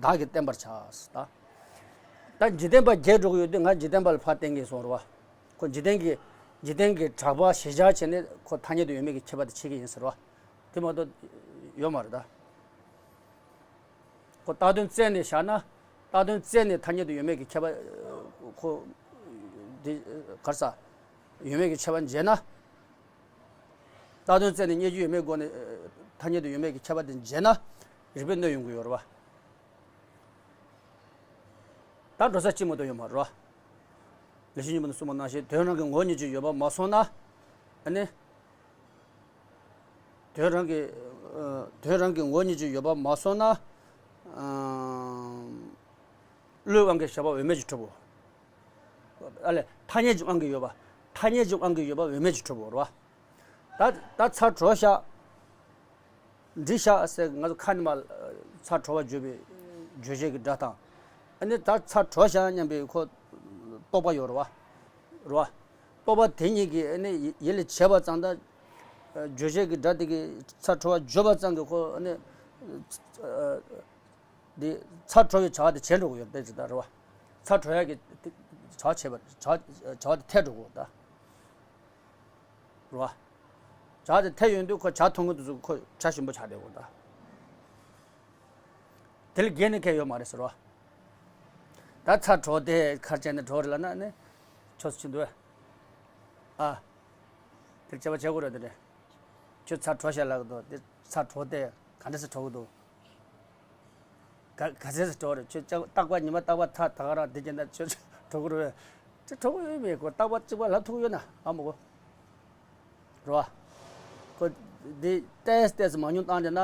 བདག་གིས་བསྟན་པར་བྱ། ད་ད་འཇིག་རྟེན་པ་རྒྱལ་འགྲོ་གི་ཡོད་དུས་ང་འཇིག་རྟེན་པ་ལ་ཕར་བསྟན་གི་སོང་རོ། ཁོ་འཇིག་རྟེན་གྱི་འཇིག་རྟེན་གྱི་གྲགས་པ་གཞིར་བཞག་བྱས་ནས་ཁོ་ཐ་སྙད་དུ་ཡོད་མེད་ཀྱི་ཁྱད་པར་དེ་ཕྱེ་གི་ཡིན་ཟེར་རོ། དེ་མ་གཏོགས་ཡོད་མ་རེད་ད། ཁོ་བཏགས་དོན་བཙལ་ནས་བཞག་ན། བཏགས་དོན་བཙལ་ནས་ཐ་སྙད་དུ་ཡོད་མེད་ཀྱི་ཁྱད་པར། ཁོ་འདི་གར་ས་ཡོད་མེད་ཀྱི་ཁྱད་པར་འབྱེད་ན། བཏགས་དོན་བཙལ་ནས་རྙེད་རྒྱུ་ཡོད་མེད་སྒོ་ནས་ཐ་སྙད་དུ་ཡོད་མེད་ཀྱི་ཁྱད་པར་དེ་འབྱེད་ན། རིགས་པས་གནོད་ཡོང་གི་ཡོད་རེད་བ། ད་འགྲོ་ས་ཅི་མ་གཏོགས་ཡོད་མ་རེད་བ། ལེགས་བཤད་སྙིང་པོ་ནས་གསུངས་པ་ནང་བཞིན་དོན་རང་གི་ངོ་བོ་ཉིད་ཀྱིས་ཡོད་པར་མ་སོང་ན། ཨ་ནི། དོན་རང་གི། ཨ། དོན་རང་གི་ངོ་བོ་ཉིད་ཀྱིས་ཡོད་པར་མ་སོང་ན། ཨ། བློའི་དབང་གིས་བྱས་པ་འོས་མེད་ཀྱི་གྲུབ་བོ། ཨ་ལས་ཐ་སྙད་ཀྱི་དབང་གིས་ཡོད་པ། ཐ་སྙད་ཀྱི་དབང་གིས་ཡོད་པ་འོས་མེད་ཀྱི་གྲུབ་བོ་རེད་བ། ད་ད་ཚ་དྲོ་ཤག་འདྲི་ཤག་ཟེར་ང་ཚོ་ཁ་ནས་མར་ཚ་དྲོ་བ་བརྗོད་པའི་རྗོད་བྱེད་ཀྱི་སྒྲ་དང་། ཨ་ནི་ད་ཚ་དྲོ་ཤག་སྙམ་པའི་ཁོ་རྟོག་པ་ཡོད་རེད་བ། རེད་བ། རྟོག་པ་དེ་གཉིས་ཀྱིས་ཨ་ནི་ཡིད་ལ་བྱེད་པ་ཙམ་དང་། རྗོད་བྱེད་ཀྱི་སྒྲ་དེ་གིས་ཚ་དྲོ་བ་བརྗོད་པ་ཙམ་གྱིས་ཁོ་ཨ་ནི། འདི་ཚ་དྲོ་བའི་བྱ་བ་དེ་བྱས་འགྲོ་གི་ཡོད་པས་ཅི་ལྟར་རེད་བ། ཚ་དྲོ་ཡག་གི་བྱ་བ་བྱེད་པ་བྱ་བྱ་བ་དེ་ཐལ་འགྲོ་གི་ཡོད་ད། རེད་བ། བྱ་བ་དེ་ཐལ་ཡོང་དུས་ཁོ་བྱ་མཐོང་གི་དུས་སུ་ཁོ་བྱ་ཞིམ་པོ་ཆགས་བསྡད་གི་ཡོད་ད། དེ་ལས་བརྒལ་ནས་ཁེ་ཡོད་མ་རེད་ཟེར་བ། ད་ཚ་དྲོ་དེ་ཁར་བྱས་ནས་དྲོ་རེད་ལབ་ན་ནི། ཆོས་སུ་ཕྱིན་འདུག་བས། ཨ། དེར་དཔྱད་པ་བྱེད་དགོས་རེད་དེ་རེད། ཁྱོད་ཚ་དྲོ་ཤག་ལབ་གི་འདུག་དེ་ཚ་དྲོ་དེ་ག་འདྲ་སེ་དྲོ་གི་འདུག་ག་ག་ཚད་ཟེར་འགྲོ་རེད། ཁྱོད་ཅག་རྟག་པ་ཉི་མ་རྟག་པ་ཐག་ད་ག་རང་དེ་གྱིན་ན་ཁྱོད་གྲོགས་རེད། ཁྱོད་གྲོགས་ཡོད་མེད་གོ་རྟག་པ་གཅིག་པ་ལབ་ཐུབ་ཡོད་ན་ཨ་མོ་གོ་རེད་བ། ཁོ་འདི་ཏེས་ཏེས་མང་ཉུང་བཏང་དེ་ན་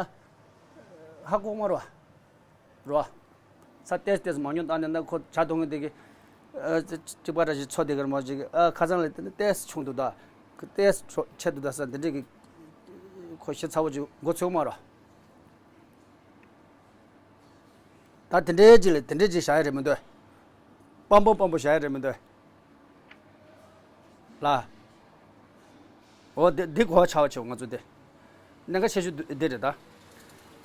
ཧ་གོ་མ་རེད་བ། རེད་བ། ས་ཏེས་ཏེས་མང་ཉུང་བཏང་དེ་ན་ཁོ་བྱ་གཏོང་གི་འདི་གི་གཅིག་པ་ར་ཞིག་ཚོ་དེ་གར་མ་ཞིག་ཁ་སང་ལ་དེ་ན་ཏེས་ཆུང་འདུག་ད་ཏེས་ཆེ་འདུག་ད་ས་འདི་འདྲས་གི་ཁོ་ཤི་ཚ་བོ་ཅིག་མགོ་ཚོས་མ་རེད་བ། ད་དེ་འདྲའི་ཅིག་ལ་དེ་འདྲའི་ཅིག་བཞག་ཡ་རེད་མི་འདུག་སྤམ་པོ་སྤམ་པོ་བཞག་ཡ་རེད་མི་འདུག་ལ། འོ་དེ་འདི་གོ་བ་ཆགས་པ་ཆེ་བ་ང་ཚོ་དེ། གནད་འགག་ཆེ་ཤོས་འདི་རེད་ད།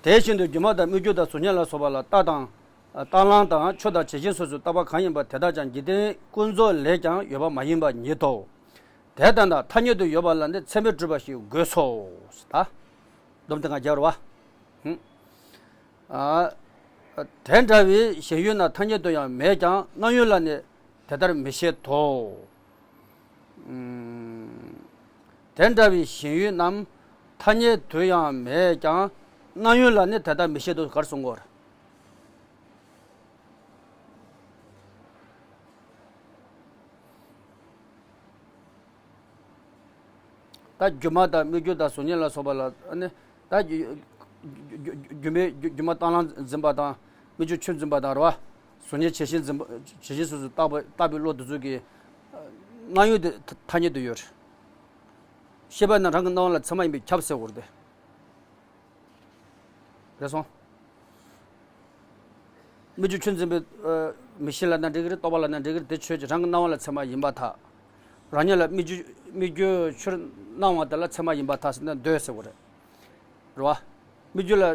དེ་བཞིན་དུ་སྒྱུ་མ་དང་སྨིག་རྒྱུ་དང་གཟུགས་བརྙན་ལ་སོགས་པ་ལ་རྟགས་དང་། རྟགས་ལའང་དང་ཆོས་དང་བྱད་བཞིན་སོགས་སུ་རྟག་པ་གང་ཡིན་པ་དེ་དག་ཀྱང་འཇིག་རྟེན་ཀུན་རྫོབ་ལས་ཀྱང་ཡོད་པ་མ་ཡིན་པ་ཉིད་དོ། དེ་ལྟར་ན་ཐ་སྙད་དུ་ཡོད་པ་ལ་ནི་ཚད་མས་གྲུབ་པ་ཞིག་དགོས་སོ། ད། སྡོམ་དེ་ང་རྒྱག་རོགས། ཨ། དེ་འདྲ་བའི་ཞེན་ཡུལ་རྣམས་ཐ་སྙད་དུ་ཡང་མེད་ཀྱང་སྣང་ཡུལ་ལ་ནི་དེ་ལྟར་མི་བཞེད་དོ། ཨུམ། དེ་འདྲ་བའི་ཞེན་ཡུལ་རྣམས་ཐ་སྙད་དུ་ཡང་མེད་ཀྱང་སྣང་ཡུལ་ལ་ནི་དེ་ལྟར་མི་བཞེད་དོ་ག་རེ་གསུང་གི་ཡོད་རེད། ད་སྒྱུ་མ་དང་སྨིག་རྒྱུ་དང་གཟུགས་བརྙན་ལ་སོགས་པ་ལ་ནི་ད་སྒྱུ་སྒྱུ་སྒྱུ་སྒྱུ་མའི་སྒྱུ་སྒྱུ་མ་རྟགས་ལ་འཛིན་པ་དང་སྨིག་རྒྱུ་ཆུ་འཛིན་པ་དང་རེད་བ། གཟུགས་བརྙན་བྱད་བཞིན་འཛིན་པ་བྱད་བཞིན་སོ་སོ་བཏགས་པ་བཏགས་པའི་བློ་དེ་ཚོ་གི་སྣང་ཡུལ་དེ་ཐ་སྙད་དུ་ཡོད་རེད། ཤེས་པ་ནི་རང་གི་སྣང་བ་ལ་ཚད་མ་ཡིན་པས་ཁྱབ་ཟེར་བ་རེད་དེ། རེད་སོང་། སྨིག་རྒྱུ་ཆུ་འཛིན་པའི་ཨ་མིག་ཤེས་ལབ་ན་འགྲིག་གི་རེད། རྟོག་པ་ལབ་ན་འགྲིག་གི་རེད། དེ་ཆོས་ཀྱི་རང་གི་སྣང་བ་ལ་ཚད་མ་ཡིན་པར་ཐལ། རང་ཉིད་ལ་སྨིག་རྒྱུ་སྨིག་རྒྱུ་ཆུར་སྣང་བ་དེ་ལ་ཚད་མ་ཡིན་པར་ཐལ་ཟེར་ན་འདོད་ཟེར་བ་རེད། རེད་བ། སྨིག་རྒྱུ་ལ།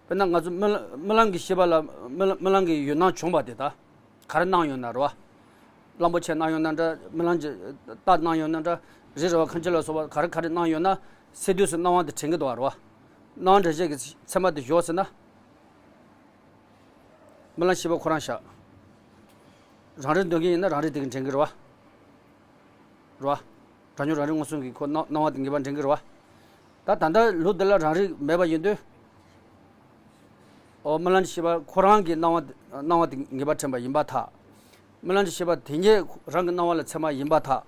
དཔེར་ན་ང་ཚོ་རྨི་རྨི་ལམ་གྱི་ཤེས་པ་ལ་རྨི་རྨི་ལམ་གྱི་ཡུལ་སྣང་བྱུང་བ་དེ་དག་ག་རེ་སྣང་ཡོད་ན་རེད་བ། གླང་པོ་ཆེ་སྣང་ཡོད་ན་འདྲ། རྨི་ལམ་གྱི་རྟ་སྣང་ཡོད་ན་འདྲ། རི་རེད་བ། ཁ་འབྱེད་ལ་སོགས་པ་ག་རེ་ག་རེ་སྣང་ཡོད་ན་སད་དུས་སུ་སྣང་བ་དེ་དྲན་གྱི་འདུག་བ་རེད་བ། སྣང་བ་དྲན་བྱེད་ཀྱི་ཚད་མ་དེ་བཞག་ཟེར་ན། རྨི་ལམ་ཤེས་པ་ཁོ་རང་བཞག་རང་རིག་འདོད་མཁན་ཡིན་ན་རང་རིག་དེ་གིས་དྲན་གྱི་རེད་བ། རེད་བ། གྲངས་ཉུང་རང་རིག་མངོན་སུམ་གྱིས་ཁོ་སྣང་སྣང་བ་དེ་ངེས་པར་དྲན་གྱི་རེད་བ། ད་ད་ལྟ་ལུགས་འདི་ལ་རང་རིག་མེད་པ་ཡིན་དུས། ཨོ་རྨི་ལམ་ཤེས་པ་ཁོ་རང་གི་སྣང་བ་སྣང་བ་དེ་ངེས་པར་དྲན་པ་ཡིན་པར་ཐལ། རྨི་ལམ་ཤེས་པ་དེ་ཉིད་རང་གི་སྣང་བ་ལ་ཚད་མ་ཡིན་པར་ཐལ།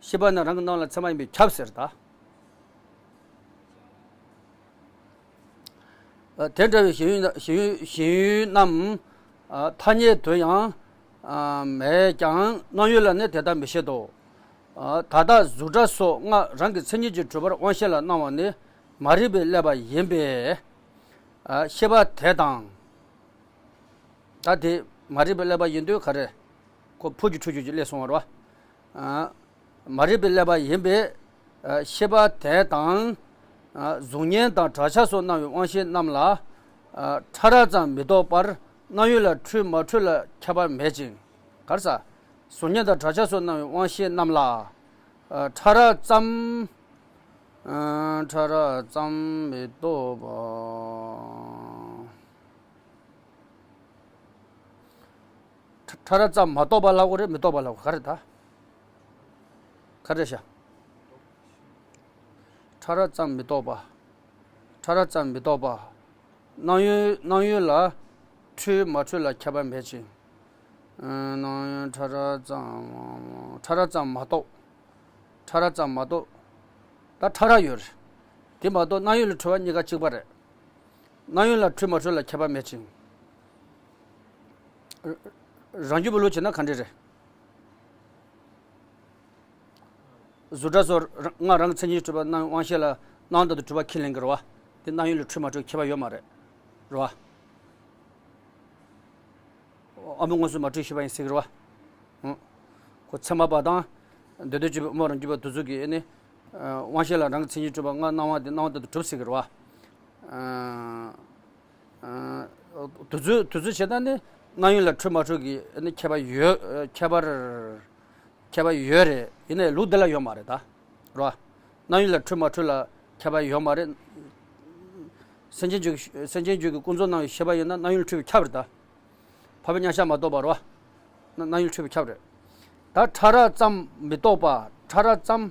ཤེས་པ་ནི་རང་གི་སྣང་བ་ལ་ཚད་མ་ཡིན་པས་ཁྱབ་ཟེར་ད། དེ་འདྲ་བའི་ཞེན་ཡུལ་ཞེན་ཡུལ་ཞེན་ཡུལ་རྣམས་ཐ་སྙད་དུ་ཡང་མེད་ཀྱང་སྣང་ཡུལ་ལ་ནི་དེ་ལྟར་མི་བཞེད་དོ། ད་ལྟ་གཟུགས་སྒྲ་སོགས་ལྔ་རང་གི་མཚན་ཉིད་ཀྱིས་གྲུབ་པར་དབང་ཤེས་ལ་སྣང་བ་ནི་མ་རིག་པས་བསླད་པ་ཡིན་པས། ཤེས་པ་དེ་དང་། ད་དེ་མ་རིག་པས་བསླད་པ་ཡིན་དུས་ག་རེ། ཁོ་ཕུགས་ཀྱི་འཁྲུལ་རྒྱུ་ཅིག་སླེབས་སོང་བ་རེད་བ། མ་རིག་པས་བསླད་པ་ཡིན་པས། ཤེས་པ་དེ་དང་། གཟུགས་བརྙན་དང་གྲགས་ཆ་སོགས་སྣང་བའི་དབང་ཤེས་རྣམས་ལ། ཕྲ་རགས་ཙམ་མི་རྟོགས་པར་སྣང་ཡུལ་ལ་འཁྲུལ་མ་འཁྲུལ་ལ་ཁྱད་པར་མེད་ཅིང་། ག་རེ་ཟ། གཟུགས་བརྙན་དང་གྲགས་ཆ་སོགས་སྣང་བའི་དབང་ཤེས་རྣམས་ལ། ཕྲ་རགས་ཙམ། ཕྲ་རགས་ཙམ་མི་རྟོགས་པ། ཕྲ་རགས་ཙམ་མ་རྟོགས་པ་ལབ་དགོས་རེད། མི་རྟོགས་པ་ལབ་དགོས་ག་རེ་ད། ག་རེ་ཤ། ཕྲ་རགས་ཙམ་མི་རྟོགས་པ། ཕྲ་རགས་ཙམ་མི་རྟོགས་པ། སྣང་ཡུལ་སྣང་ཡུལ་ལ་འཁྲུལ་མ་འཁྲུལ་ལ་ཁྱད་པར་མེད་ཅིང་། སྣང་ཡུལ་ཕྲ་རགས་ཙམ་ཕྲ་རགས་ཙམ་མ་རྟོགས། ཕྲ་རགས་ཙམ་མ་གཏོགས། ད་ཕྲ་རགས་ཡོད་རེད། དེ་མ་གཏོགས་སྣང་ཡུལ་ལ་འཁྲུལ་བ་གཉིས་ཀ་གཅིག་པ་རེད། སྣང་ཡུལ་ལ་འཁྲུལ་མ་འཁྲུལ་ལ་ཁྱད་པར་མེད་ཅིང་། རང་རྒྱུད་པ་ལུགས་བྱས་ན་ག་འདྲ་རེད། གཟུགས་སྒྲ་སོགས་ལྔ་རང་གི་མཚན་ཉིད་གྲུབ་པ་སྣང་དབང་ཤེས་ལ་སྣང་དག་ཏུ་གྲུབ་པ་ཁས་ལེན་གྱི་རེད་བ། དེ་སྣང་ཡུལ་ལ་འཁྲུལ་མ་འཁྲུལ་ཁྱད་པར་ཡོད་མ་རེད། རེད་བ། ཨ་མ་མངོན་སུམ་མ་འཁྲུལ་ཤེས་པ་ཡིན་ཟེར་གི་རེད་བ། ཨང་། ཁོ་ཚད་མ་པ་དང་། འདོད་དོན་གཅིག་པའི་དབུ་མ་རང་རྒྱུད་པ་དེ་ཚོ་གིས་ནི། དབང་ཤེས་ལ་རང་གི་མཚན་ཉིད་གྲུབ་པ་ལྔ་སྣང་བ་དེ་སྣང་བ་དེ་དང་གྲུབ་ཟེར་གི་རེད་བ། དེ་ཚོ་དེ་ཚོ་བྱས་ན་ནི་སྣང་ཡུལ་ལ་འཁྲུལ་མ་འཁྲུལ་གྱི་ནི་ཁྱད་པར་ཡོད་ཁྱད་པར། ཁྱད་པར་ཡོད་རེད། ཡིན་ནའི་ལུགས་འདི་ལ་ཡོད་མ་རེད་ད། རེད་བ། སྣང་ཡུལ་ལ་འཁྲུལ་མ་འཁྲུལ་ལ་ཁྱད་པར་ཡོད་མ་རེད། སེམས་ཅན་རྒྱུད་སེམས་ཅན་རྒྱུད་ཀྱི་ཀུན་རྫོབ་སྣང་བའི་ཤེས་པ་ཡིན་ན་སྣང་ཡུལ་འཁྲུལ་པས་ཁྱབ་རེད་ད། འཕགས་པའི་མཉམ་གཞག་མ་རྟོགས་པ་རེད་བ། སྣང་ཡུལ་འཁྲུལ་པས་ཁྱབ་རེད། ད་ཕྲ་རགས་ཙམ་མི་རྟོགས་པ། ཕྲ་རགས་ཙམ།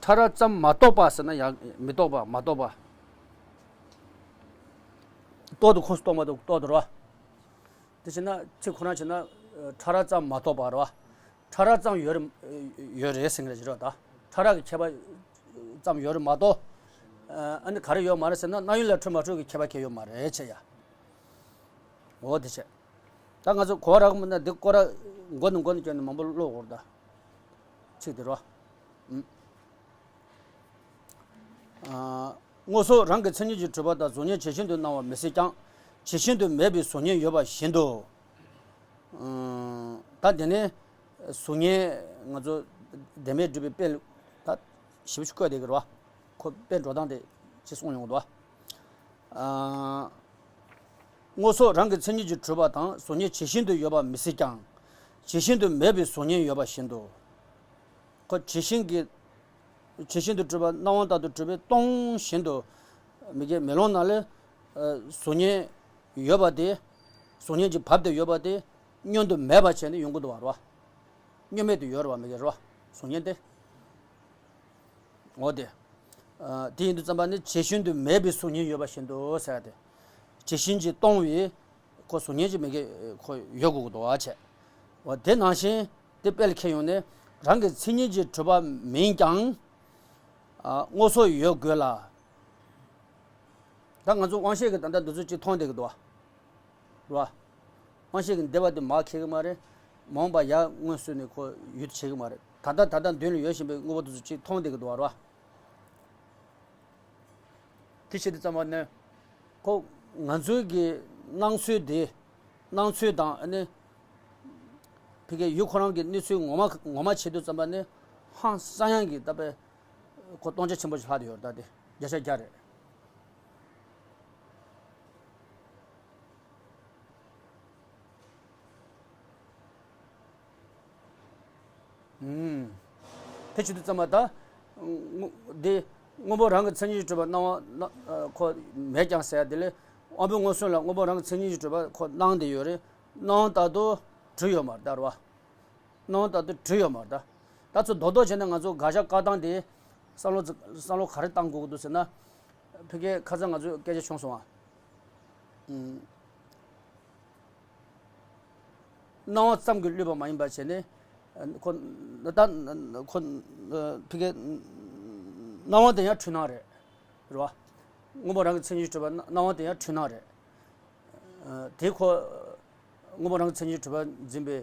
ཕྲ་རགས་ཙམ་མ་རྟོགས་པ་ཟེར་ན་ཡང་མི་རྟོགས་པ་མ་རྟོགས་པ། རྟོག་ཏུ་ཁོངས་སུ་གཏོགས་མ་གཏོགས་རྟོག་ཏུ་རེད་བ། དེ་བྱས་ན་ཚིག་ཁོ་རང་བྱས་ན་ཕྲ་རགས་ཙམ་མ་གཏོགས་པ་རེད་བ། ཕྲ་རགས་ཙམ་ཡོད་རེད་ཡོད་རེད་ཟེར་གྱི་རེད་ད། ཕྲ་རགས་ཀྱི་ཁྱད་པར་ཙམ་ཡོད་རེད་མ་གཏོགས། ཨ་ནི་ག་རེ་ཡོད་མ་རེད་ཟེར་ན་སྣང་ཡུལ་ལ་འཕྲོད་མ་འཕྲོད་ཀྱི་ཁྱད་པར་གང་ཡང་ཡོད་མ་རེད་བྱས་ཡ། འོ་དེ་བྱས། ད་ང་ཚོ་གོ་བ་རག་གི་མིན་ན་འདི་སྐོར་ར་མགོ་ནས་མགོ་ནས་བསྐྱོན་ནས་མང་པོ་ཀློག་དགོས་རེད་ད། ཚིག་དེ་རོ། ཨ། སྔོ་སོགས་རང་གི་མཚན་ཉིད་ཀྱིས་གྲུབ་པ་དང་གཟུགས་བརྙན་ཇི་བཞིན་དུ་སྣང་བ་མི་སྲིད་ཀྱང་། ཇི་བཞིན་དུ་མེད་པའི་གཟུགས་བརྙན་ཡོད་པ་བཞིན་དུ། ཨ། ད་དེ་ནས་གཟུགས་བརྙན་ང་ཚོ་བདེན་མེད་སྒྲུབ་པའི་དཔེ་ད་ཞིབ་ཞིབ་བཀོད་བསྡད་ཀྱི་རེད་བ། ཁོ་དཔེ་འགྲོ་སྟངས་དེ་ཅི་གསུངས་ཡོང་གི་འདུག་བ། ཨ། སྔོ་སོགས་རང་གི་མཚན་ཉིད་ཀྱིས་གྲུབ་པ་དང་གཟུགས་བརྙན་ཇི་བཞིན་དུ་ཡོད་པ་མི་སྲིད་ཀྱང་། ཇི་བཞིན་དུ་མེད་པའི་གཟུགས་བརྙན་ཡོད་པ་བཞིན་དུ། ཁོ་ཇི་བཞིན་གྱི། ཇི་བཞིན་དུ་གྲུབ་པ་སྣང་བ་ལྟར་དུ་གྲུབ་པས་སྟོང་བཞིན་དུ། མི་དགེ་མེ་ལོང་ནང་ལས། གཟུགས་བརྙན་ཡོད་པ་དེ། གཟུགས་བརྙན་གྱིས་བབས་ཏེ་ཡོད་པ་དེ། བསྙོན་དུ་མེད་པ་བྱས་ནས་ཡོང་གི་འདུག་བ་རེད་བ། བསྙོན་མེད་དུ་ཡོད་རེད་བ་མི་དགེ་རེད་བ། གཟུགས་བརྙན་དེ། འོ་དེ། ཨ། དེ་ཡིན་དུས་ཙམ་པ་ནི་ཇི་བཞིན་དུ་མེད་པའི་གཟུགས་བརྙན་ཡོད་པ་བཞིན་དུ་ཟེར་ཏེ། ཇི་བཞིན་གྱིས་སྟོང་བའི་ཁོ་གཟུགས་བརྙན་གྱི་མི་དགེ་ཁོ་ཡོད་དགོས་ཀྱི་འདུག་བ་བྱས། འོ་དེ་ནང་བཞིན་དེ་དཔེ་ལ་འཁེལ་ཡོང་ནས་རང་གི་མཚན་ཉིད་ཀྱིས་གྲུབ་པ་མིན་ཀྱང་། ཨ། སྔོ་སོགས་ཡོད་དགོས་ལ། ད་ང་ཚོ་དབང་ཤེས་ཀྱིས་ད་ལྟ་འདི་ཚོ་གཅིག་མཐོང་བསྡད་ཀྱི་འདུག་བ། རེད་བ། དབང་ཤེས་ཀྱིས་འདས་པ་དེ་མར་འཁྱེར་གྱི་མ་རེད། མ་འོངས་པ་ཡར་མངོན་སུམ་ནས་ཁོ་ཡུལ་དུ་བྱེད་ཀྱི་མ་རེད། ད་ལྟ་ད་ལྟ་མདུན་ལ་ཡོད་བཞིན་པའི་དངོས་པོ་དེ་ཚོ་གཅིག་མཐོང་བསྡད་ཀྱི་འདུག་བ་རེད་བ། དེ་བྱེད་དུས་ཙམ་པ་ནས་ཁོ་ང་ཚོའི་གི་སྣང་ཚུལ་དེ་སྣང་ཚུལ་དང་ཨ་ནི་ཕ་གིའི་ཡུལ་ཁོ་རང་གི་གནས་ཚུལ་ངོ་མ་ངོ་མ་བྱེད་དུས་ཙམ་པ་ནས་ཧང་སང་ཡང་གི་ད་དཔེ་ཁོ་སྟོང་ཆ་ཆེན་པོ་ཞིག་ལྷག་བསྡད་ཡོད་རེད། ད་དེ་བརྒྱ་ཆ་བརྒྱ་རེད། ཨུམ། དེ་བྱེད་དུས་ཙམ་པ་ད། དངོས་འདི་སྔོན་པོ་རང་གི་མཚན་ཉིད་ཀྱིས་གྲུབ་པ་སྣང་བ་སྣང་ཁོ་མེད་ཀྱང་ཟེར་ཡ་དེ་ལས་དབང་པོའི་མངོན་སུམ་ལ་སྔོན་པོ་རང་གི་མཚན་ཉིད་ཀྱིས་གྲུབ་པ་ཁོ་སྣང་བསྡད་ཡོད་རེད། སྣང་བ་ལྟར་དུ་གྲུབ་ཡོད་མ་རེད་ད་རེད་བ། སྣང་བ་ལྟར་དུ་གྲུབ་ཡོད་མ་རེད་ད། ད་ཚོ་རྡོག་རྡོག་བྱས་ན་ང་ཚོ་དགག་བཞག་བཀག་སྟངས་དེ་བསམ་བློ་བསམ་བློ་ག་རེ་བཏང་དགོས་ཀྱི་འདུག་ཟེར་ན། ཕ་གིའི་ཁ་སང་ང་ཚོས་སྐད་ཆ་བྱུང་སོང་ཨ། ཨུམ། སྣང་བ་ཙམ་གྱིས་བསླུས་པ་མ་ཡིན་པ་བྱས་ནས། ཁོ། ད། ཁོ། ཕ་གིའི་སྣང་བ་དེ་ཡང་འཁྲུལ་སྣང་རེད། རེད་བ། སྔོན་པོ་རང་གི་མཚན་ཉིད་གྲུབ་པ་སྣང་བ་དེ་ཡང་འཁྲུལ་སྣང་རེད། དེ་ཁོ། སྔོན་པོ་རང་གི་མཚན་ཉིད་གྲུབ་པ་འཛིན་པའི།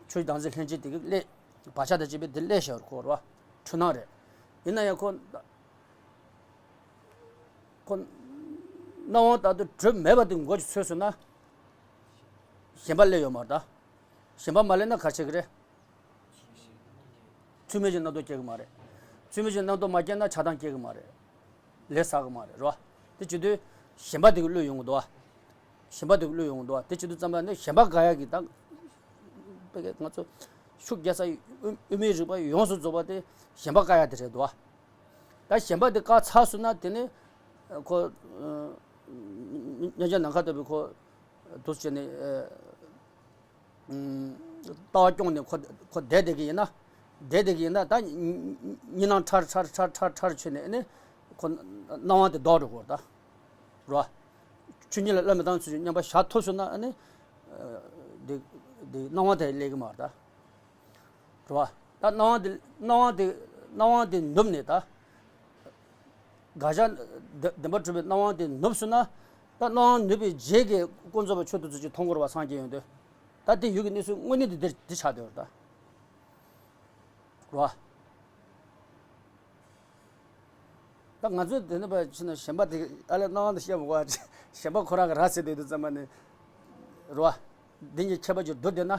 ཆོས་བདག་འཛིན་ལྷན་སྐྱེས་དེ་གི་བསླད། བག་ཆགས་དང་བཅས་པའི་དེ་བསླད་བཞག་ཁོ་རེད་བ། འཁྲུལ་སྣང་རེད། ཡིན་ན་ཡང་ཁོ། ཁོ། སྣང་བ་ལྟར་དུ་གྲུབ་མེད་པ་དེ་མགོ་ཅིག་ཚོས་སོང་ན། ཞེན་པ་སླེབས་ཡོད་མ་རེད་ད། ཞེན་པ་མ་སླེབས་ན་ག་རེ་བྱེད་ཀྱི་རེད། ཚུལ་མིན་གྱི་རྣམ་རྟོག་སྐྱེ་གི་མ་རེད། ཚུལ་མིན་གྱི་རྣམ་རྟོག་མ་སྐྱེས་ན་ཆགས་སྡང་སྐྱེ་གི་མ་རེད། ལས་བསགས་གི་མ་རེད་རོ། དེ་བྱེད་དུས་ཞེན་པ་དེ་གི་བསླུས་ཡོང་གི་འདུག་བ། ཞེན་པ་དེ་གི་བསླུས་ཡོང་གི་འདུག་བ། དེ་བྱེད་དུས་ཙམ་པ་ནི་ཞེན་པ་དགག་ཡག་གི་ད། དཔེ་ང་ཚོ་ཤུགས་རྒྱག་ས་དབུ་དབུ་མའི་རིགས་པ་ཡོངས་སུ་རྫོགས་པ་དེ་ཞེན་པ་བཀག་ཡག་དེ་རེད་འདུག་བ། ད་ཞེན་པ་དེ་བཀག་ཚར་སོང་ན་དེ་ནི་ཁོ། མཉམ་གཞག་ནམ་མཁའ་ལྟ་བུའི་ཁོ། འདུག་སེ་བྱས་ནས། ལྟ་བ་སྐྱོང་ནས་ཁོ་ཁོ་བསྡད་བསྡད་ཀྱི་ཡིན་ན། བསྡད་བསྡད་ཀྱི་ཡིན་ན་ད་གཉིས་སྣང་ཁྲར་ཁྲར་ཁྲར་ཁྲར་ཁྲར་བྱས་ནས་ནི། ཁོ་སྣང་བ་དེ་ལྡོག་འགྲོ་དགོས་ད། རོ། ཆོས་ཉིད་ལ་བློས་མི་བཏང་ཚུལ་གྱི་མཉམ་པ་བཞག་ཐུབ་སོང་ན་ནི། འདི་འདི་སྣང་བ་དེ་སླེབས་ཀྱི་མ་རེད་ད། རེད་བ། ད་སྣང་བ་དེ་སྣང་བ་དེ་སྣང་བ་དེ་ནུབ་ནས་ད། དགག་བྱ་བདེན་བདེན་པར་གྲུབ་པའི་སྣང་བ་དེ་ནུབ་སོང་ན། ད་སྣང་བ་ནུབ་པའི་རྗེས་ཀྱི་ཀུན་རྫོབ་པ་ཆོས་དེ་ཚོ་ཅིག་མཐོང་དགོས་རེད་བ་སངས་རྒྱས་ཡོང་དུས། ད་དེ་ཡུལ་གྱི་གནས་ཚུལ་དངོས་གནས་དེ་འདིར་འདི་ཆགས་བསྡད་ཡོད་རེད་ད། རེད་བ། ད་ང་ཚོས་དེ་ནས་པ་ཕྱིན་ན་ཞེན་པ་དེ་ཨ་ལས་སྣང་བ་དེ་བཤད་མི་དགོས་པ། ཞེན་པ་ཁོ་རང་གི་ར་བཟི་དུས་དུས་ཙམ་པ་ནས། རེད་བ། འདི་གཉིས་ཁྱད་པར་ཅིག་བསྡུར་བསྡད་ན།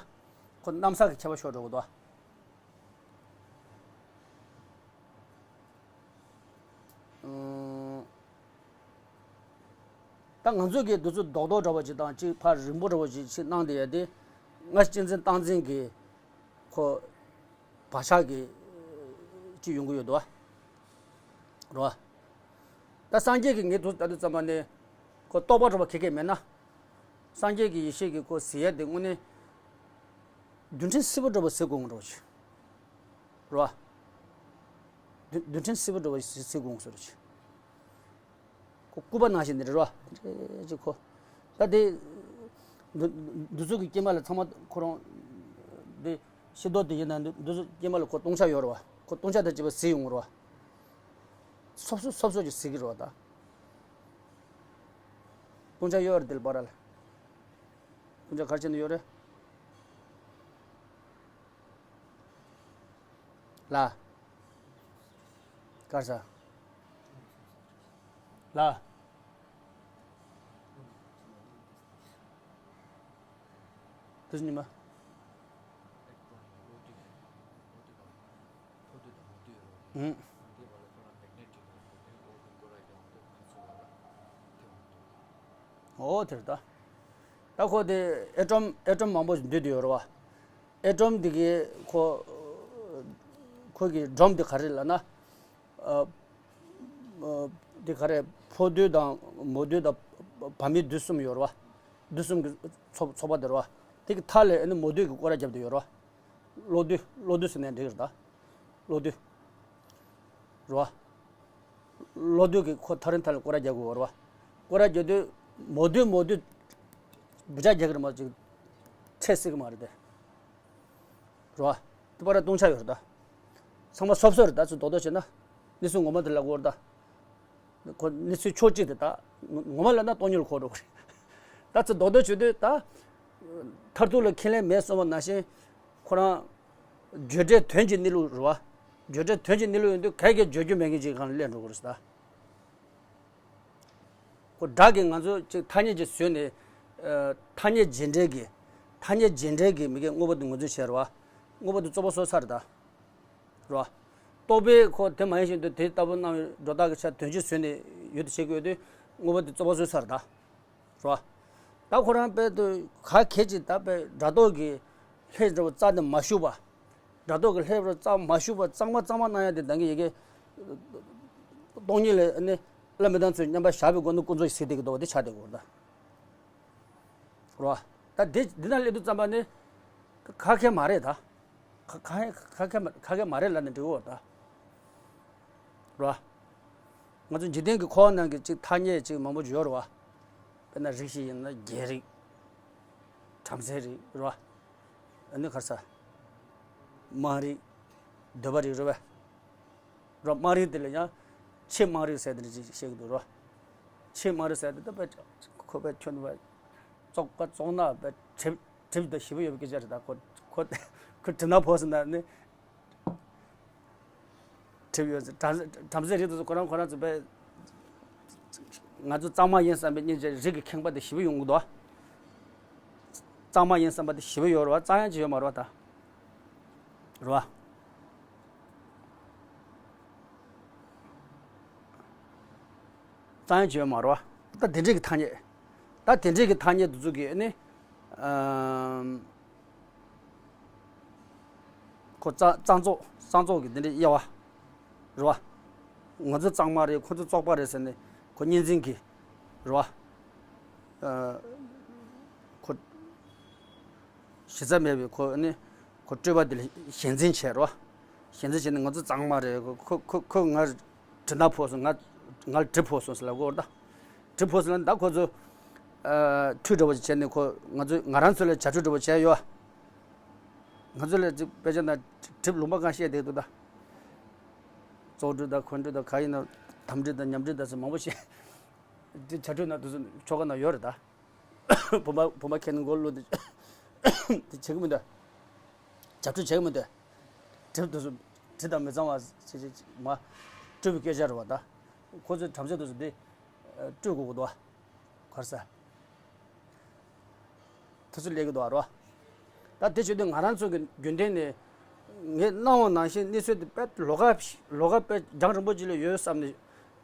ཁོ་རྣམ་གསལ་གྱི་ཁྱད་པར་ཤོར་འགྲོ་གི་འདུག་བ། ཨང་། ད་ང་ཚོ་གིས་འདི་ཚོ་རྡོག་རྡོག་འདྲ་བོ་ཅིག་དང་ཅིག་ཕར་རིང་པོ་འདྲ་བོ་ཅིག་ཅིག་གནང་བསྡད་ཡ་དེ། སྔ་ཕྱི་གཅེས་འཛིན་སྟངས་འཛིན་གྱི་ཁོ་བག་ཆགས་ཀྱི་ཅིག་ཡོང་གི་ཡོད་དོ། རོ། ད་སངས་རྒྱས་ཀྱི་ངའི་དུས་ལྟ་དུས་ཙམ་པ་ནས་ཁོ་རྟོག་པ་འདྲ་བོ་ག་གེ་མེད་ན། སངས་རྒྱས་ཀྱི་ཡེ་ཤེས་ཀྱི་ཁོ་ཟེར་ཡ་དེ་དངོས་གནས་རྡུལ་ཕྲན་སིལ་བུ་འདྲ་བོ་ཟེར་དགོས་འདྲ་བོ་ཅིག་རོ། རྡུལ་རྡུལ་ཕྲན་སིལ་བུ་འདྲ་བོ་ཟེར་དགོས་འདྲ་བོ་ཅིག་སྐུད་པ་ནང་བཞིན་དེ་རེད་རོ། དེ་ཅིག་ཁོ། ད་དེ། འདི་འདི་ཚོ་གི་སྐྱེས་མ་ལ་ཚང་མ་ཁོ་རང་། དེ། ཤེས་རྟོགས་དེ་ཡིན་ན་འདི་འདི་ཚོ་སྐྱེས་མ་ལ་ཁོ་སྟོང་ཆ་ཡོད་རེད་བ། ཁོ་སྟོང་ཆ་དང་བཅས་པ་གཟིགས་ཡོང་རེད་བ། སོབ་སོབ་སོབ་སོབ་ཅིག་གཟིགས་ཀྱི་རེད་བ་ད། སྟོང་ཆ་ཡོད་རེད་དེ་ལ་པར་ལ། སྟོང་ཆ་ག་རེ་བྱས་ནས་ཡོད་རེད། ལ། གར་ས། ལ། དུས་ཉི་མ། ཨུང་། འོ་དེ་རེད་ད། ད་ཁོ་དེ་ཨེ་ཊོམ་ཨེ་ཊོམ་མང་པོ་ཞིག་འདུས་དེ་ཡོད་རེད་བ། ཨེ་ཊོམ་དེ་གི་ཁོ། ཁོ་གི་སྒྲོམ་དེ་ག་རེ་ལབ་ན། ཨ། ཨ། དེ་ག་རེ་ཕོ་རྡུལ་དང་མོ་རྡུལ་དང་བ་མེ་རྡུལ་གསུམ་ཡོད་རེད་བ། རྡུལ་གསུམ་གི་ཚོགས་ཚོགས་པ་དེ་རེད་བ། དེ་གི་མཐའ་ལ་ཨ་ནི་མོ་རྡུལ་གི་སྐོར་ར་བརྒྱབ་དེ་ཡོད་རེད་བ། གློག་རྡུལ་གློག་རྡུལ་ཟེར་ནའི་འགྲིག་རེད་ད། གློག་རྡུལ། རེད་བ། གློག་རྡུལ་གྱི་ཁོ་ཐག་རིང་ཐག་ལ་སྐོར་ར་རྒྱག་དགོས་རེད་བ། སྐོར་ར་རྒྱག་དུས་མོ་རྡུལ་མོ་རྡུལ། འབུ་ཅག་རྒྱག་གི་རེད་མ་ཅིག་འཕྲད་སྲིད་གི་མ་རེད་དེ། རེད་བ། དེ་པར་སྟོང་ཆ་ཡོད་རེད་ད། ཚང་མ་སོབ་སོབ་རེད་ད་ཚུར་རྡོག་རྡོག་བྱས་ན། གནས་ཚུལ་ངོ་མ་དེ་ལ་གོ་རེད་ད། ཁོ་གནས་ཚུལ་ཕྱོགས་གཅིག་དེ་ད། ངོ་མ་ལབ་ན་སྟོང་ཉུལ་གོ་འགྲོ་གི་རེད། ད་ཚུར་རྡོག་རྡོག་བྱེད་དུས་ད། མཐར་ཐུག་ལ་ཁས་ལེན་མེད་གསུངས་པ་ནང་བཞིན། ཁོ་རང་། བརྗོད་བྲལ་དོན་གྱི་གནས་ལུགས་རེད་བ། བརྗོད་བྲལ་དོན་གྱི་གནས་ལུགས་ཡིན་དུས་གལ་གལ་བརྗོད་རྒྱུ་མེད་མཁན་ཅིག་སྒང་ལ་སླེབས་འགྲོ་གི་རེད་ད། ཁོ་སྒྲ་གི་ང་ཚོ་ཅིག་ཐ་སྙད་ཅིག་བཟོས་ནས། ཨ། ཐ་སྙད་རྗེས་འབྲེལ་གྱི། ཐ་སྙད་རྗེས་འབྲེལ་གྱི་མི་སྐད་དངོས་པོ་དེ་ངོས་འཛིན་བྱས་རེད་བ། དངོས་པོ་དེ་རྩོག་པ་བཟོས་ཚར་རེད་ད། རེད་བ། རྟོག་པས་ཁོ་དེ་མ་ཡིན་བཞིན་དུ་དེ་ལྟ་བུ་སྣང་བའི་སྒྲོ་བཏགས་ཀྱི་ཆ་དོན་སྤྱི་བཟོས་ནས་ཡུལ་དུ་བྱེད་དགོས་དུས་དངོས་པོ་དེ་རྩོག་པ་བཟོས་ཚར་རེད་ད། རེད་བ། ད་ཁོ་རང་དཔེ་དུ་ག་གལ་ཅིག་ད་དཔེ་སྒྲ་རྟོག་གི་ལྷའི་འབྲས་བུ་རྩ་ནས་མ་ཞུགས་པ། སྒྲ་རྟོག་གི་ལྷའི་འབྲས་བུ་རྩ་མ་ཞུགས་པ་གཙང་མ་གཙང་མ་སྣང་ཡ་དེ་ད་གིན་ཡི་གེ་སྟོང་ཉིད་ལ་ནི་བླ་མེད་དང་ཚུལ་མཉམ་པར་བཞག་པའི་སྒོ་ནས་ཀུན་རྫོབ་ཟེར་བསྡད་ཀྱི་འདུག་བ། དེ་ཆགས་བསྡད་ཀྱི་ཡོད་རེད་ད། རེད་བ། ད་དེ་འདི་ན་སླེབས་དུས་ཙམ་པ་ནི་ག་གེ་མ་རེད་ད། ག་ག་ག་ག་ག་ག་ག་མ་རེད་ལབ་ན་འགྲིག་གོ་ད། རེད་བ། ང་ཚོ་འཇིག་རྟེན་གྱི་འཁོར་བ་ནང་གི་ཅིག་ཐ་སྙད་ཅིག་མང་པོ་ཡོད་རེད་བ། དཔེར་ན་རིགས་ཤིག་ཡིན་ན་རྒྱལ་རིགས། བྲམ་ཟེ་རིགས་རེད་བ། ཨ་ནི་ག་རེ་ཟ། དམངས་རིགས། འདོད་པ་རིགས་རེད་བ། རོ། དམངས་རིགས་དེ་ལ་ཡང་ཆེས་དམངས་རིགས་ཟེར་དེ་འདྲ་ཅིག་བཤད་ཀྱི་འདུག་རོ། ཆེས་དམངས་རིགས་ཟེར་དེ་ད་དཔེ་ཁོ་དཔེ་ཁྱོན་ནས་བཙོག་པ་བཙོག་ནག་དཔེ་གྲིབ་གྲིབ་དང་ཞེ་པོ་ཡོད་པའི་སྐད་ཆ་རེད་ད། ཁོ་ཁོ་ཁོ་གྲིབ་ནག་ཕོག་སོང་ན་ནི་གྲིབ་ཡོད་ཟེར། བྲམ་ཟེ་བྲམ་ཟེ་རིགས་དེ་ཚོ་ཁོ་རང་ཁོ་རང་ཚོ་དཔེ་ང་ཚོ་གཙང་མ་ཡིན་བསམ་པའི་སྙིང་རྗེ་རིགས་ཀྱི་ཁེངས་པ་དེ་ཞེ་པོ་ཡོང་གི་འདུག་གཙང་མ་ཡིན་བསམ་པ་དེ་ཞེ་པོ་ཡོད་རེད་བ། གཙང་ཡང་ཅི་ཡོད་མ་རེད་བ་ད། རེད་བ། གཙང་ཡང་བྱེད་མ་རེད་བ། ད་དེ་འདྲས་ཀྱི་ཐ་སྙད། ད་དེ་འདྲས་ཀྱི་ཐ་སྙད་དེ་ཚོ་གིས་ནི། ཨམ། ཁོ་གཙང་གཙང་བཙོག་གཙང་བཙོག་གི་དེ་འདྲས་དབྱེ་བ། རེད་བ། ང་ཚོ་གཙང་མ་རེད། ཁོ་ཚོ་བཙོག་པ་རེད་ཟེར་ནས་ཁོ་གཉིས་འཛིན་གྱི། རེད་བ། ཨ། ཁོ། གཞི་རྩ་མེད་པའི་ཁོ་ནི་ཁོ་སྤྲོས་པ་འདི་ལ་ཞེན་འཛིན་བྱས་རོ། ཞེན་འཛིན་བྱས་ནས་ང་ཚོ་གཙང་མ་རེད། ཁོ་ཁོ་ཁོ་ཁོ་ང་གྲིབ་ནག་ཕོག་སོང་། ང་ང་ལ་གྲིབ་ཕོག་སོང་ཟེར་ལབ་ཀྱི་ཡོད་རེད་ད། གྲིབ་ཕོག་སོང་ལབ་ད་ཁོ་ཚོ་ཨ་ཁྲུས་འདྲ་བོ་ཅིག་བྱས་ནས་ཁོ་ང་ཚོ་ང་རང་ཚོ་ལ་བྱ་ཁྲུས་འདྲ་བོ་བྱས་ཡོད། ང་ཚོ་ལ་ཅིག་དཔེ་ཆ་ན་གྲིབ་ལུང་པ་གང་བཤད་བསྡད་འདུག་ད། བཙོག་ཁྲུས་དང་ཁོན་ཁྲུས་དང་ག་ཡིན་ན་དམ་ཁྲུས་དང་ཉམས་ཁྲུས་དང་ཟེར་མང་པོ་བཤད། དེ་བྱ་ཁྲུས་ན་དུས་སུ་ཆོ་ག་ན་ཡོད་རེད་ད། བུ་མ་བུ་མ་ཁྱེད་མགོ་བླུགས་ཏེ་དེ་བྱེད་ཀྱི་མི་འདུག་བྱ་ཁྲུས་བྱེད་ཀྱི་མི་འདུག་གྲིབ་དུས་སུ་གྲིབ་དང་མི་གཙང་བ་ཞེས་མ་སྤྲོས་པའི་སྐད་ཆ་རེད་བ་ད། ཁོ་ཚོས་བྲམ་ཟེ་དུས་སུ་དེ་སྤྲོས་དགོས་ཀྱི་འདུག་བ། གར་ས། དུས་སུ་ལས་ཀྱི་འདུག་བ་རོ། ད་དེ་བྱེད་དུས་ང་རང་ཚོ་གི་རྒྱུན་ལྡན་ནས་ངས་སྣང་བ་ནང་བཞིན་གནས་ཚུལ་དེ་དཔེ་ལོགས་ཀ་ལོགས་ཀ་དཔེ་རྒྱང་རིང་པོ་ཅིག་ལ་ཡོད་བསམ་ནས་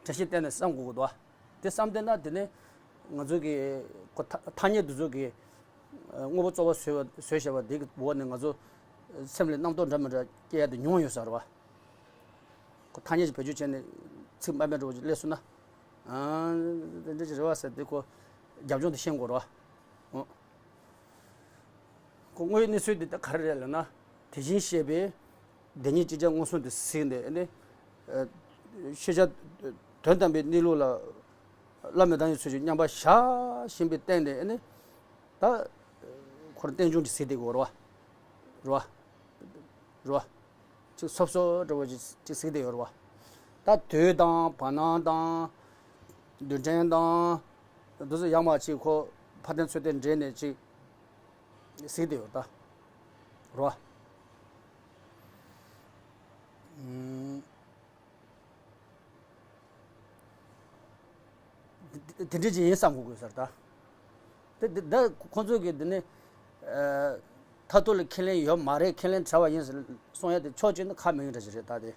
དྲན་ཤེས་གཏན་ནས་བསམ་དགོས་ཀྱི་འདུག་བ། དེ་བསམ་བསྡད་ན་དེ་ནི་ང་ཚོ་གི་ཁོ་ཐ་ཐ་སྙད་དེ་ཚོ་གི་དངོས་པོ་རྩོག་པ་བཟོས་པ་བཟོས་བཞག་པ་དེ་གི་འོག་ནས་ང་ཚོ་སེམས་ལ་རྣམ་རྟོག་འདྲ་མི་འདྲ་སྐྱེ་ཡ་དེ་ཉུང་ཡོད་ས་རེད་བ། ཁོ་ཐ་སྙད་ཅིག་བེད་སྤྱོད་བྱས་ནས་ཚིག་དམའ་དམའ་འདྲ་བོ་ཅིག་སླེབས་སོང་ན། ཨ་དེ་འདྲ་ཅིག་རེད་བ་ཟེར་དེ་ཁོ་རྒྱབ་ལྗོངས་དེ་ཤེས་དགོས་རེད་བ། འོ། ཁོ་དངོས་ཡོད་གནས་ཚུལ་འདི་ད་ག་རེ་རེད་ལབ་ན། དེ་བཞིན་གཤེགས་པས་བདེན་གཉིས་ཅིག་ཅར་མངོན་སུམ་དུ་གཟིགས་ནས་ནི། ཤེས་བྱ་དོན་དམ་པའི་གནས་ལུགས་ལ་ བླ་མེད་བརྡ་ཡི་ཚུལ་གྱིས་མཉམ་པར་བཞག་བཞིན་པའི་སྟེང་ནས་ཨ་ནི། ད་ཁོ་རང་རྟེན་འབྱུང་གི་གཟིགས་བསྡད་དགོས་རེད་བ། རེད་བ། རེད་བ། ཅིག་སོབ་སོབ་འདྲ་བོ་ཅིག་ཅིག་གཟིགས་བསྡད་ཡོད་རེད་བ། ད་དུས་དང་བར་སྣང་དང་། རྡུལ་ཕྲན་དང་། འདི་ཚོ་ཡང་མ་ཅིག་ཁོ་ཕར་འདྲེན་ཚུར་འདྲེན་འདྲེས་ནས་ཅིག་གཟིགས་བསྡད་ཡོད་ད། རེད་བ། ཨུམ། དེ་འདྲ་ཅིག་ཡིན་བསམ་དགོས་དགོས་ཟེར་ད། དེ་དེ་ད་ཁོང་ཚོ་གིས་འདི་ནི། ཨ། མཐར་ཐུག་ལ་ཁས་ལེན་ཡོད་མ་རེད། ཁས་ལེན་བྱ་བ་ཡིན་ཟེར་གསུང་ཡ་དེ་ཕྱོགས་གཅིག་ནས་ཁག་མེད་འདྲ་ཞིག་རེད་ད་དེ། རེད་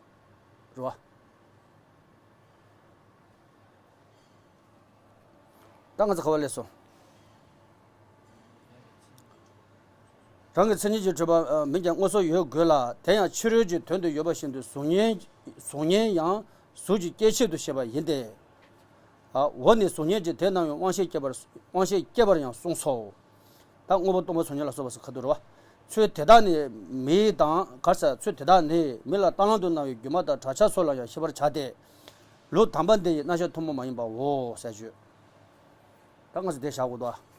བ། ད་ང་ཚོ་ག་བ་སླེབས་སོང་། རང་གི་མཚན་ཉིད་ཀྱིས་གྲུབ་པ་མིན་ཀྱང་དངོས་སུ་ཡོད་དགོས་ལ། དེ་ཡང་ཕྱི་རོལ་གྱི་དོན་དུ་ཡོད་པ་བཞིན་དུ་གཟུགས་བརྙན་གཟུགས་བརྙན་ཡང་གཟུགས་ཀྱི་སྐྱེ་མཆེད་དུ་བཤད་པ་ཡིན་ཏེ། འོ་ནི་གཟུགས་བརྙན་གྱིས་དེ་རྣམས་ཀྱི་དབང་ཤེས་སྐྱེད་པར་དབང་ཤེས་སྐྱེད་པར་ཡང་གསུངས་སོ། ད་དངོས་པོ་སྟོང་པ་གཟུགས་བརྙན་ལ་སོགས་པ་ཟེར་ཁ་ཐུག་རེད་བ། ཚུལ་དེ་དག་ནི་མི་དང་གར་ས་ཚུལ་དེ་དག་ནི་མི་ལ་རྟ་གླང་དུ་སྣང་བའི་སྒྱུ་མ་དང་བྲག་ཆ་སོགས་ལ་ཡང་ཤེས་པར་བྱ་སྟེ། ལུགས་དམ་པ་འདི་ཡི་རྣམ་གཞག་ཐུན་མོང་མ་ཡིན་པའོ་ཟེར་བརྗོད། ད་ང་ཚོ་དེ་བཞག་དགོས་འདུག་ཨ།